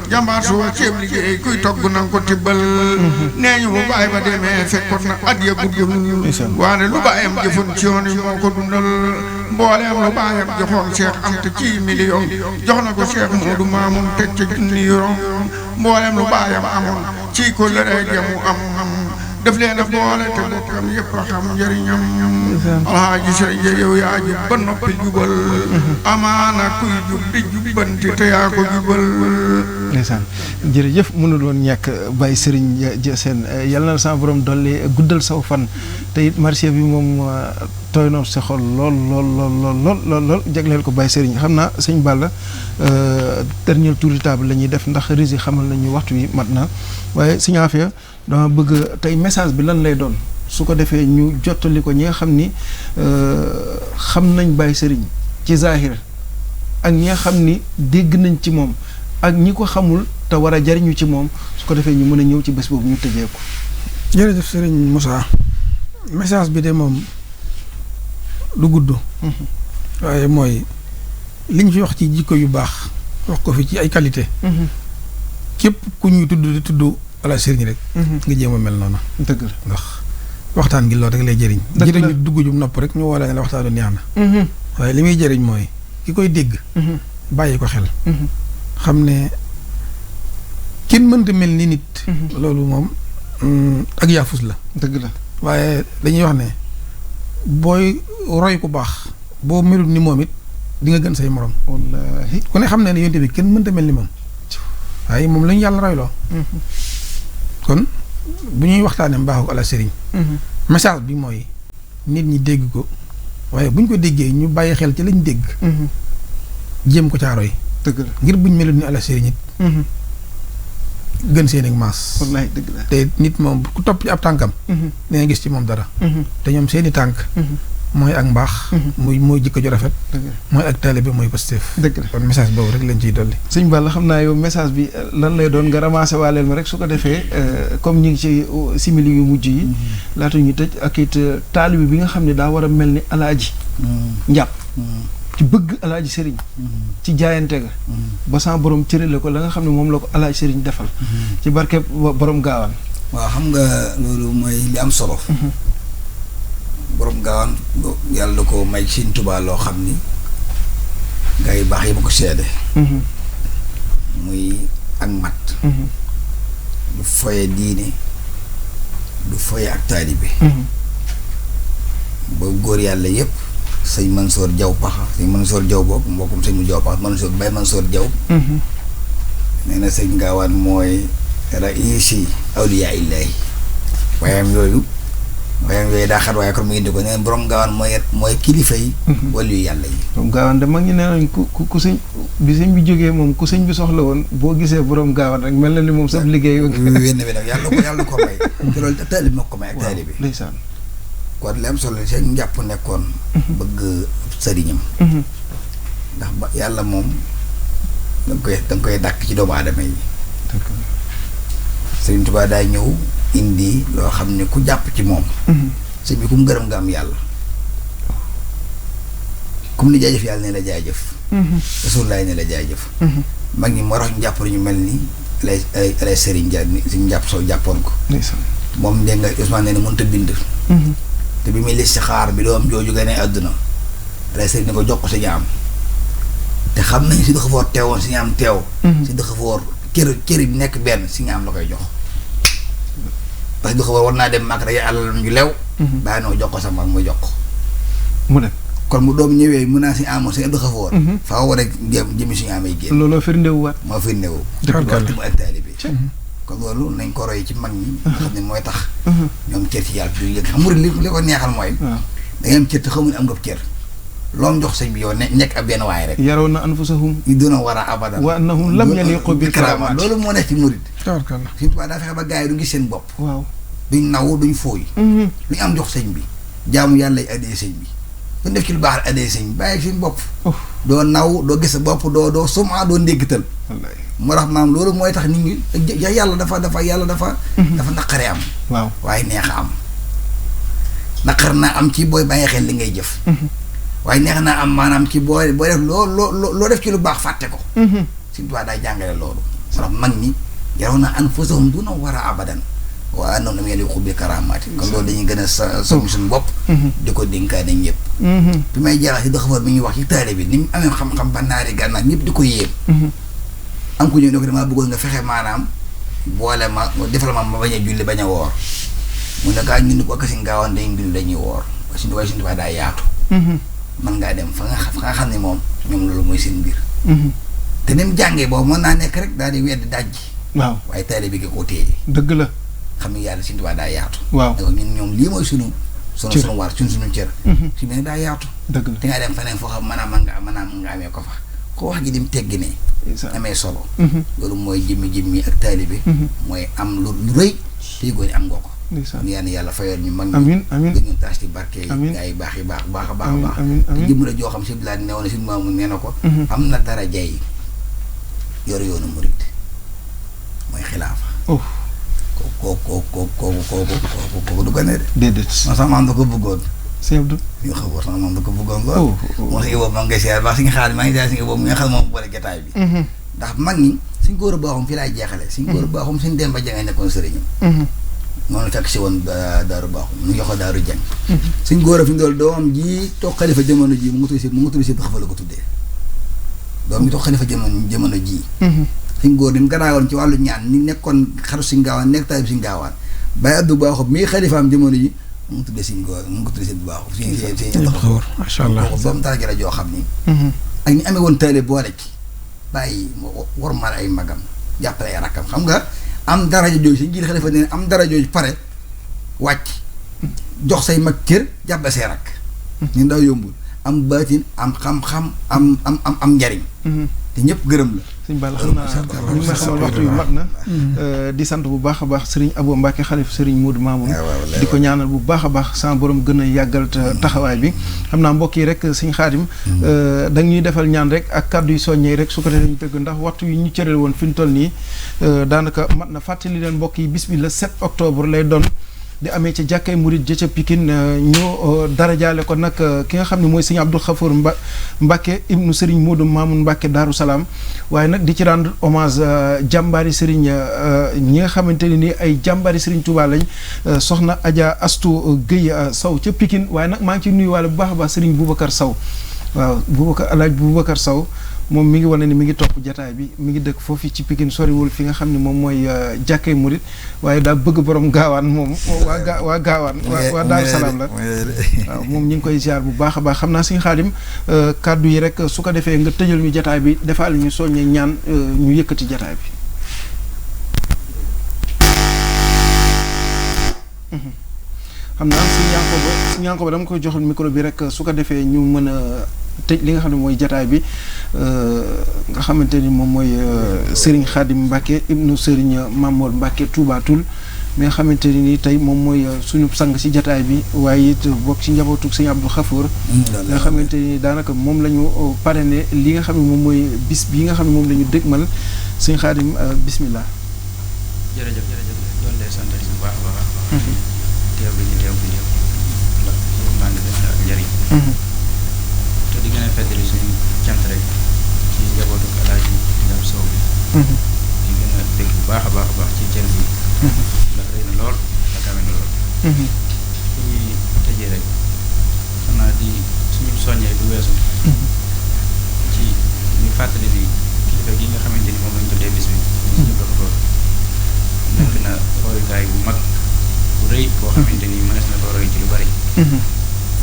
jàmbaar su ceeb liggéey kuy togg nanga ko tibbal. nee ñu bu bàyyi ba demee fekkoon na at ya guddul. waane lu bàyyam jëfoon ci yoon yi moo ko dundal. mbooleem lu bàyyam joxoon Cheikh Anta ci million jox na ko Cheikh Modou Mamoun teg ci junni yoon. mbooleem lu bàyyam amoon ci ko lëree jamu am def leen a boole te bokkam yëpp a xam njëriñam. alxaaji sëriñ Dia yow yaa jub ba noppi jubal. amaana kuy jub di jubbanti te yaa ko jubal. ndeysaan jërëjëf mënul woon ñàkk Baye Serigne Dia Sène yal na sama borom dolli guddal saw fan te it marché bi moom tooy na sa xol lool lool jagleel ko Baye Serigne xam naa sëñ Balla dernier tour de table la ñuy def ndax rési xamal nañu waxtu wi mat na waaye sëñ Afia dama bëgg tey message bi lan lay doon su ko defee ñu jottali ko ñi nga xam ni xam nañ Baye Serigne ci zahir ak ñi nga xam ni dégg nañ ci moom ak ñi ko xamul te war a jariñu ci moom su ko defee ñu mën a ñëw ci bés boobu ñu tëjee ko. jërëjëf Serigne Moussa message bi de moom du gudd. waaye mooy liñ fi wax ci jikko yu baax wax ko fi ci ay qualité. képp ku ñuy tudd di tudd Alaaji Serigne rek. nga jéem a mel noonu. dëgg la ndax waxtaan gi loolu rek lay jëriñ. dëgg la jëriñ dugg jum nopp rek ñu woo la ne la waxtaanu neex na. waaye li muy jëriñ mooy ki koy dégg. bàyyi ko xel. xam ne kenn mënta mel ni nit. loolu moom ak yaafus la. dëgg la waaye dañuy wax ne booy roy ku baax boo melut ni moom it di nga gën say morom. wallaahi ku ne xam ne yonte bi kenn mënta mel ni moom. waaye moom la ñu yàlla royloo. kon bu ñuy waxtaanee mbaaxu Alaaji Serigne. message bi mooy nit ñi dégg ko waaye bu ñu ko déggee ñu bàyyi xel ci lañ dégg. jéem ko caaro yi. dëgg la ngir buñ melut ni Alaaji Serigne it. gën seen ak maas. wallaahi dëgg la te nit moom ku topp ci ab tànkam. dina gis ci moom dara. te ñoom seeni tànk. mooy ak mbaax. mooy jikko ju rafet. mooy ak taalibe mooy Pastef. dëgg la kon message boobu rek lañ ciy dolli. sëñ Balla xam naa yow message bi lan lay doon nga ramassé waaleel ma rek su ko defee comme ñu ngi ci simili yu mujj yi. laata ñu tëj ak it taalibe bi nga xam ne daa war a mel ni alaaji. njàpp ci bëgg Alaaji Serigne. ci jaayante ga. ba sa borom cërale ko la nga xam ne moom la ko Alaaji Serigne defal. ci barke borom gaawaan. waaw xam nga loolu mooy li am solo. borom gaawaan yàlla da ko may Sëriñ Tuubaa loo xam ni gaa yu baax yi ma ko seede. muy ak mat. du foye diine du foye ak taalibe. ba góor yàlla yépp sëñ Mansoor Jaw Paxa sëñ Mansoor Jaw boobu mbokkum sëñ mu Jaw Paxa Mansoor Bay Mansoor Jaw nee na sëñ gaawaan mooy raisi awliyaa illaahi waayam yooyu daa xat waaye kon mu indi ko nee na borom gaawaan mooy kilifa yi wàllu yu yàlla yi borom gaawaan de mag ñi nee nañ ku sëñ bi sëñ bi jógee moom ku sëñ bi soxla woon boo gisee borom gaawaan rek mel na ni moom sab liggéey wenn bi nag yàlla ko may te loolu taalib moo ko may ak taalibe bi ndeysaan kon li am solo seen njàpp nekkoon bëgg sëriñam ndax ba yàlla moom danga koy dàkk ci doomu aadama yi Sëriñ Tuubaa daa ñëw indi loo xam ne ku jàpp ci moom sëñ bi ku mu gërëm nga am yàlla ku mu ni jaajëf yàlla ne la jaajëf Rasulullaah ne la jaajëf mag ñi moo tax ñu jàpp ñu mel ni lay sëriñ ja ni suñu jàpp soo jàppoon ko moom dégg nga Ousmane nee na mënut a bind te bi muy listixaar bi doom jooju gane àdduna lay sëriñ ne ko jox ko si ñaam te xam nañ si dafa foor teewoon si ñaam teew si dafa foor kër bi nekk benn si ñaam la koy jox parce que dafa foor war naa dem màkk rek àlalam ju lew bàyyi noo jox ko sa mag mu jox ko mu dem kon mu doom ñëwee mun naa si amoon si dafa foor faa war a jëmi si ñaamay génn looloo firndewu waat moo firndewu waxtu mu ak taalibe bi kon loolu nañ ko roy ci mag ñi nga xam ne mooy tax ñoom cër ci yàlla du yëg xam nga li ko neexal mooy da ngay am cër te xamuñ am nga cër loom jox sëñ bi yow nekk ab benn waay rek. yarawna anfusahum ñu doon war a abadan. wa annahum lam yaliqu bil karamaat. loolu moo nekk ci murid. tabarkalla. Sëñ Tuubaa daa fexe ba gars yi du gis seen bopp. waaw duñ naw duñ fooy. lu ñu am jox sëñ bi. jaamu yàlla yi addee sëñ bi. duñ def ci lu baax addee sëñ bi bàyyi seen bopp. doo naw doo gis sa bopp doo suma doo ndéggital. moo tax maam loolu mooy tax nit ñi yàlla dafa naqare am. waaw waaye neex a am. naqar naa am ci booy bàyyi xel li ngay jëf. waaye neex naa am maanaam ci booy def loo def ci lu baax fàtte ko. Sëñ Tuubaa day jàngale loolu. moo tax mag ñi yarawna anfusahum duuna war a abadan. waaw annahum lam yaliqu bi karaamaati. kon loolu dañuy gën a soññ suñu bopp. di ko dénkaane ñëpp. bi may jeexal si doxabar bi ñuy wax ci taale bi ni mu amee xam-xam ba naari gànnaar ñëpp di ko yéem. am ku ñëw ne ko damaa bëggoon nga fexe maanaam boole ma defal ma bañ a julli bañ a woor. mu ne gaa ñu ni ko ak si ngaawaan dañuy julli dañuy woor waaye suñu Tuubaa daa yaatu. man ngaa dem fa nga xam ne moom ñoom loolu mooy seen mbir. te ni mu jàngee boobu mën naa nekk rek daal di weddi dajji. waaw waaye taale bi nga koo téye. dëgg la. xam nga yàlla Sëñ Tuubaa daa yaatu. waaw ñun ñoom lii mooy sunu waar suñu cër. fi mu ne daa yaatu. dëgg la te ngaa dem feneen foo xam maanaam nga amee ko fa ko wax ji dim teggi ne amee solo. loolu mooy jëmmi ak taalibe. mooy am lu rëy te yëgoo ne am nga ko. kon yàlla fayoon ñu mag ñi. amiin amiin gën ñu taas ci barke yi. amiin gaa yi baax yi baax a baax. amiin te jëmm la joo xam si bilaat neew na si maamu nee na ko. am na dara jay yor yoonu murit mooy xilaafa. kooku du ko ne de. déedéet. man sax maam da ko bëggoon. sëñ Abdou. li nga xamoon sax maam da ko bëggoon lool. moo si boobu maa ngi koy seet baax si nga xaar maa ngi seet si nga boobu mi nga xam moom boole jotaay bi. ndax mag ñi suñ góor a baaxum fii laay jeexale suñ góor a baaxum suñ dem ba jangay nekkoon sëriñam. noonu la fekk si woon daaru baaxum mu ngi ko daaru jàng. suñ góor a fi ndool doomam ji toog xalifa jamono ji mu ngi tudd si xafa la ko tuddee. doom ji toog xalifa jamono ji. suñ góor ni mu gannaawoon ci wàllu ñaan ni nekkoon xaru si ngaawaan nekk taay bi si ngaawaan Baye Abdou Baaxum mii xalifaam jamono ji mu ngi tuddee suñ góor mu ngi ko tuddee seen baaxum macha allah kooku doomu dara la joo xam ni ak ñu amee woon taale boole ci bàyyi war mal ay magam jàppale ay rakkam xam nga am daraja jooju suñ jiil xalifa ne am daraja jooju pare wàcc jox say mag cër jàppale say rakk ñu ndaw yombul am baatin am xam-xam am njariñ te ñëpp gërëm la. sëñ Balla xam naa ñu ngi may xamal waxtu yu mat na. di sant bu baax a baax Serigne Abo Mbacke xalif Serigne Modou Mamoun. di ko ñaanal bu baax a baax sama borom gën a yàggal taxawaay bi. xam naa mbokk yi rek sëñ Xaadim. da ñuy defal ñaan rek ak kàddu yu soññee rek su ko defee ñu dëgg ndax waxtu yi ñu cëral woon fi ñu toll nii daanaka mat na fàttali leen mbokk yi bis bi le 7 octobre lay doon. di amee ca jàkkay murid ja ca Pikine ñu darajaale ko nag ki nga xam ne mooy sëñ Abdou Khafour Mbacke ibnu Serigne Modou Mamoun Mbacke Daaru Salaam waaye nag di ci rendre hommage jàmbaari Serigne ñi nga xamante ne ni ay jàmbaari Serigne Touba lañ soxna Adja Astou Guèye Sow ca Pikine waaye nag maa ngi ci nuyuwaale bu baax a baax Serigne Boubacar Sow waaw Boubacar Sow moom mi ngi wane ni mi ngi topp jataay bi mi ngi dëkk foofu ci Pikine soriwul fi nga xam ne moom mooy jàkkay murit waaye daa bëgg borom gaawaan moom waa gaawaan waa Daaru Salaam la waaw moom ñu ngi koy ziar bu baax a baax xam naa suñu Xaadim kàddu yi rek su ko defee nga tëjal ñu jataay bi defaal ñu soññee ñaan ñu yëkkati jataay bi xam naa suñu Yankoba dama koy joxal micro bi rek su ko defee ñu mën a tëj li nga xam ne mooy jataay bi nga xamante ni moom mooy Serigne Khadim Mbacke ibnu Serigne Mamour Mbacke Touba Toul mi nga xamante ni tey moom mooy suñu sang si jataay bi waaye it bokk ci njabootu Serigne Abdou Khafour nga xamante ni daanaka moom la ñu parrainé li nga xam ne moom mooy bis bi nga xam ne moom la ñu dëgmal Serigne Khadim bismillah. jërëjëf doon lay sant bu baax a baax. teew bi ñu teew bi ñëpp ndax maa ngi def ak njëriñ. te di gën a feddali suñu cant rek ci njabootu Alaaji Ndam Sow bi. di gën a dégg bu baax a baax ci cër bi. ndax rëy na lool ak kawe na lool. fu ñuy tëjee rek xanaa di suñu soññee du weesu. ci ñu fàttali ni kilifa gi nga xamante ni moom lañ tuddee bis bi. suñu doxaloo nekk na royukaay bu mag bu rëy boo xamante ni mënees na ko roy ci lu bari.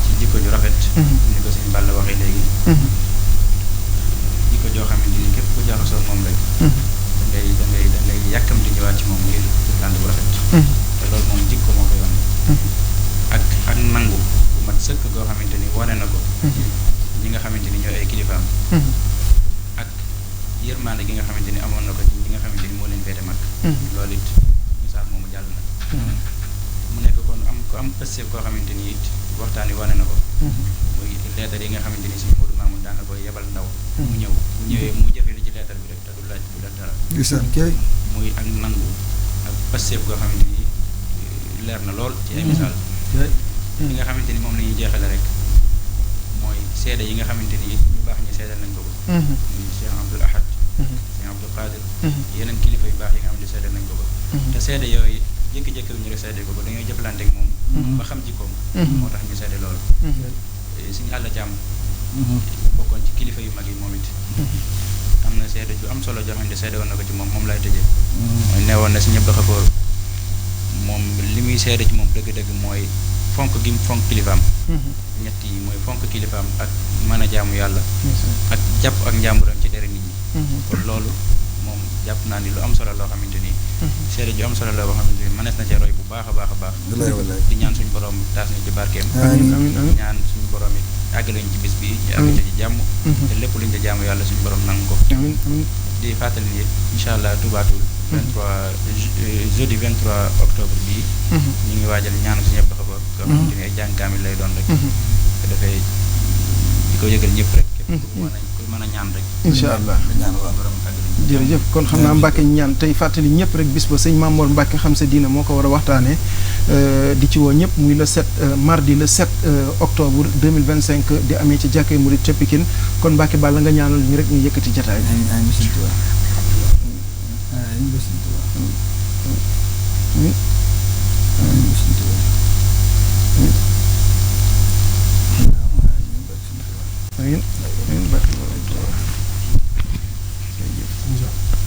ci jikko ju rafet. ni ko sëñ Balla waxee léegi. jikko joo xamante ni képp ku jaxasoo moom rek. da ngay yàkkamti ñëwaat ci moom ngir tànd bu rafet. te loolu moom jikko moo koy wane. ak nangu bu mat sëkk goo xamante ni wane na ko. nga xamante ni ñooy ay kilifaam ak yërmande gi nga xamante ni amoon na ko ci ñi nga xamante ni moo leen féete mag loolu it misaal moomu jàll na mu nekk kon ko am pëstéef koo xamante ni it waxtaan wi wane na ko muy leetar yi nga xamante ni si Modou Mamoun daan na koy yebal ndaw mu ñëwee mu jëfe li ci leetar bi rek te du laaj bu la dara muy ak nangu ak pëstéef koo xamante ni leer na lool ci ay misaal li nga xamante ni moom la ñuy jeexale rek mooy seede yi nga xamante ni it ñu baax ñi seedal nañ ko ko muy Cheikh Abdoul Ahad Cheikh Abdou Qadir yeneen kilifa yu baax yi nga xamante ni seedal nañ ko ko te seede yooyu jékki-jékki ñu rek seede ko ko dañoo jëflante ak moom ba xam jikkoom moo tax ñu seede loolu suñu àll jàmm bokkoon ci kilifa yu mag yi moom it am na seede ju am solo joo xamante ne seede woon na ko ci moom lay tëjee mooy neewoon na si ñëpp xafoor moom li muy seede ci moom dëgg-dëgg mooy fonk gi mu fonk kilifaam ñett yi mooy fonk kilifaam ak mën a jaamu yàlla ak jàpp ak njàmburam ci dere nit ñi kon loolu moom jàpp naa ni lu am solo loo xamante ni seede ju am solo la boo xamante ni mënees na cee roy bu baax a baax a baax di ñaan suñu borom taas ñu ci barkeem ñaan suñu borom it àggale ñu ci bis bi ñu àggale ci jàmm te lépp luñ ci jaamu yàlla suñu borom nangu ko di fàttali ni incha allah tubaatul 23 jeudi 23 octobre bii ñu ngi waajal ñaanu si ñëpp dafa ba nga xamante ni ay jàng kaamil lay doon rek te dafay di ko yëgal ñëpp rek képp ku mën a ñaan rek incha allah jërëjëf kon xam naa Mbacke ñaan tey fàttali ñëpp rek bis ba sëñ Mamour Mbacke xam sa diina moo ko war a waxtaanee di ci woo ñëpp muy le 7 mardi le 7 octobre 2025 di amee ci jàkkee murid ca Pikine kon Mbacke Balla nga ñaanal ñu rek ñu yëkkati jotaay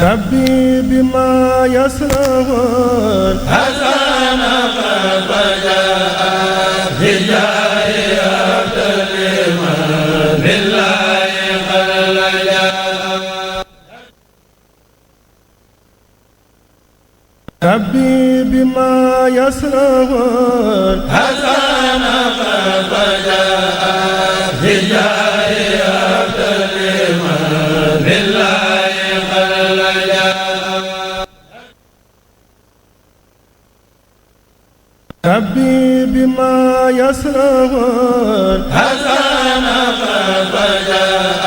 ربي بما يسرون حسن فجاء بجاه عبد الإيمان بالله قد لجأ ربي بما يسرون حسن فجاء بجاه عبد الإيمان بالله ربي بما يسرون حسن فجاء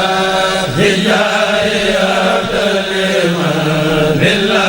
بجاه عبد الإيمان بالله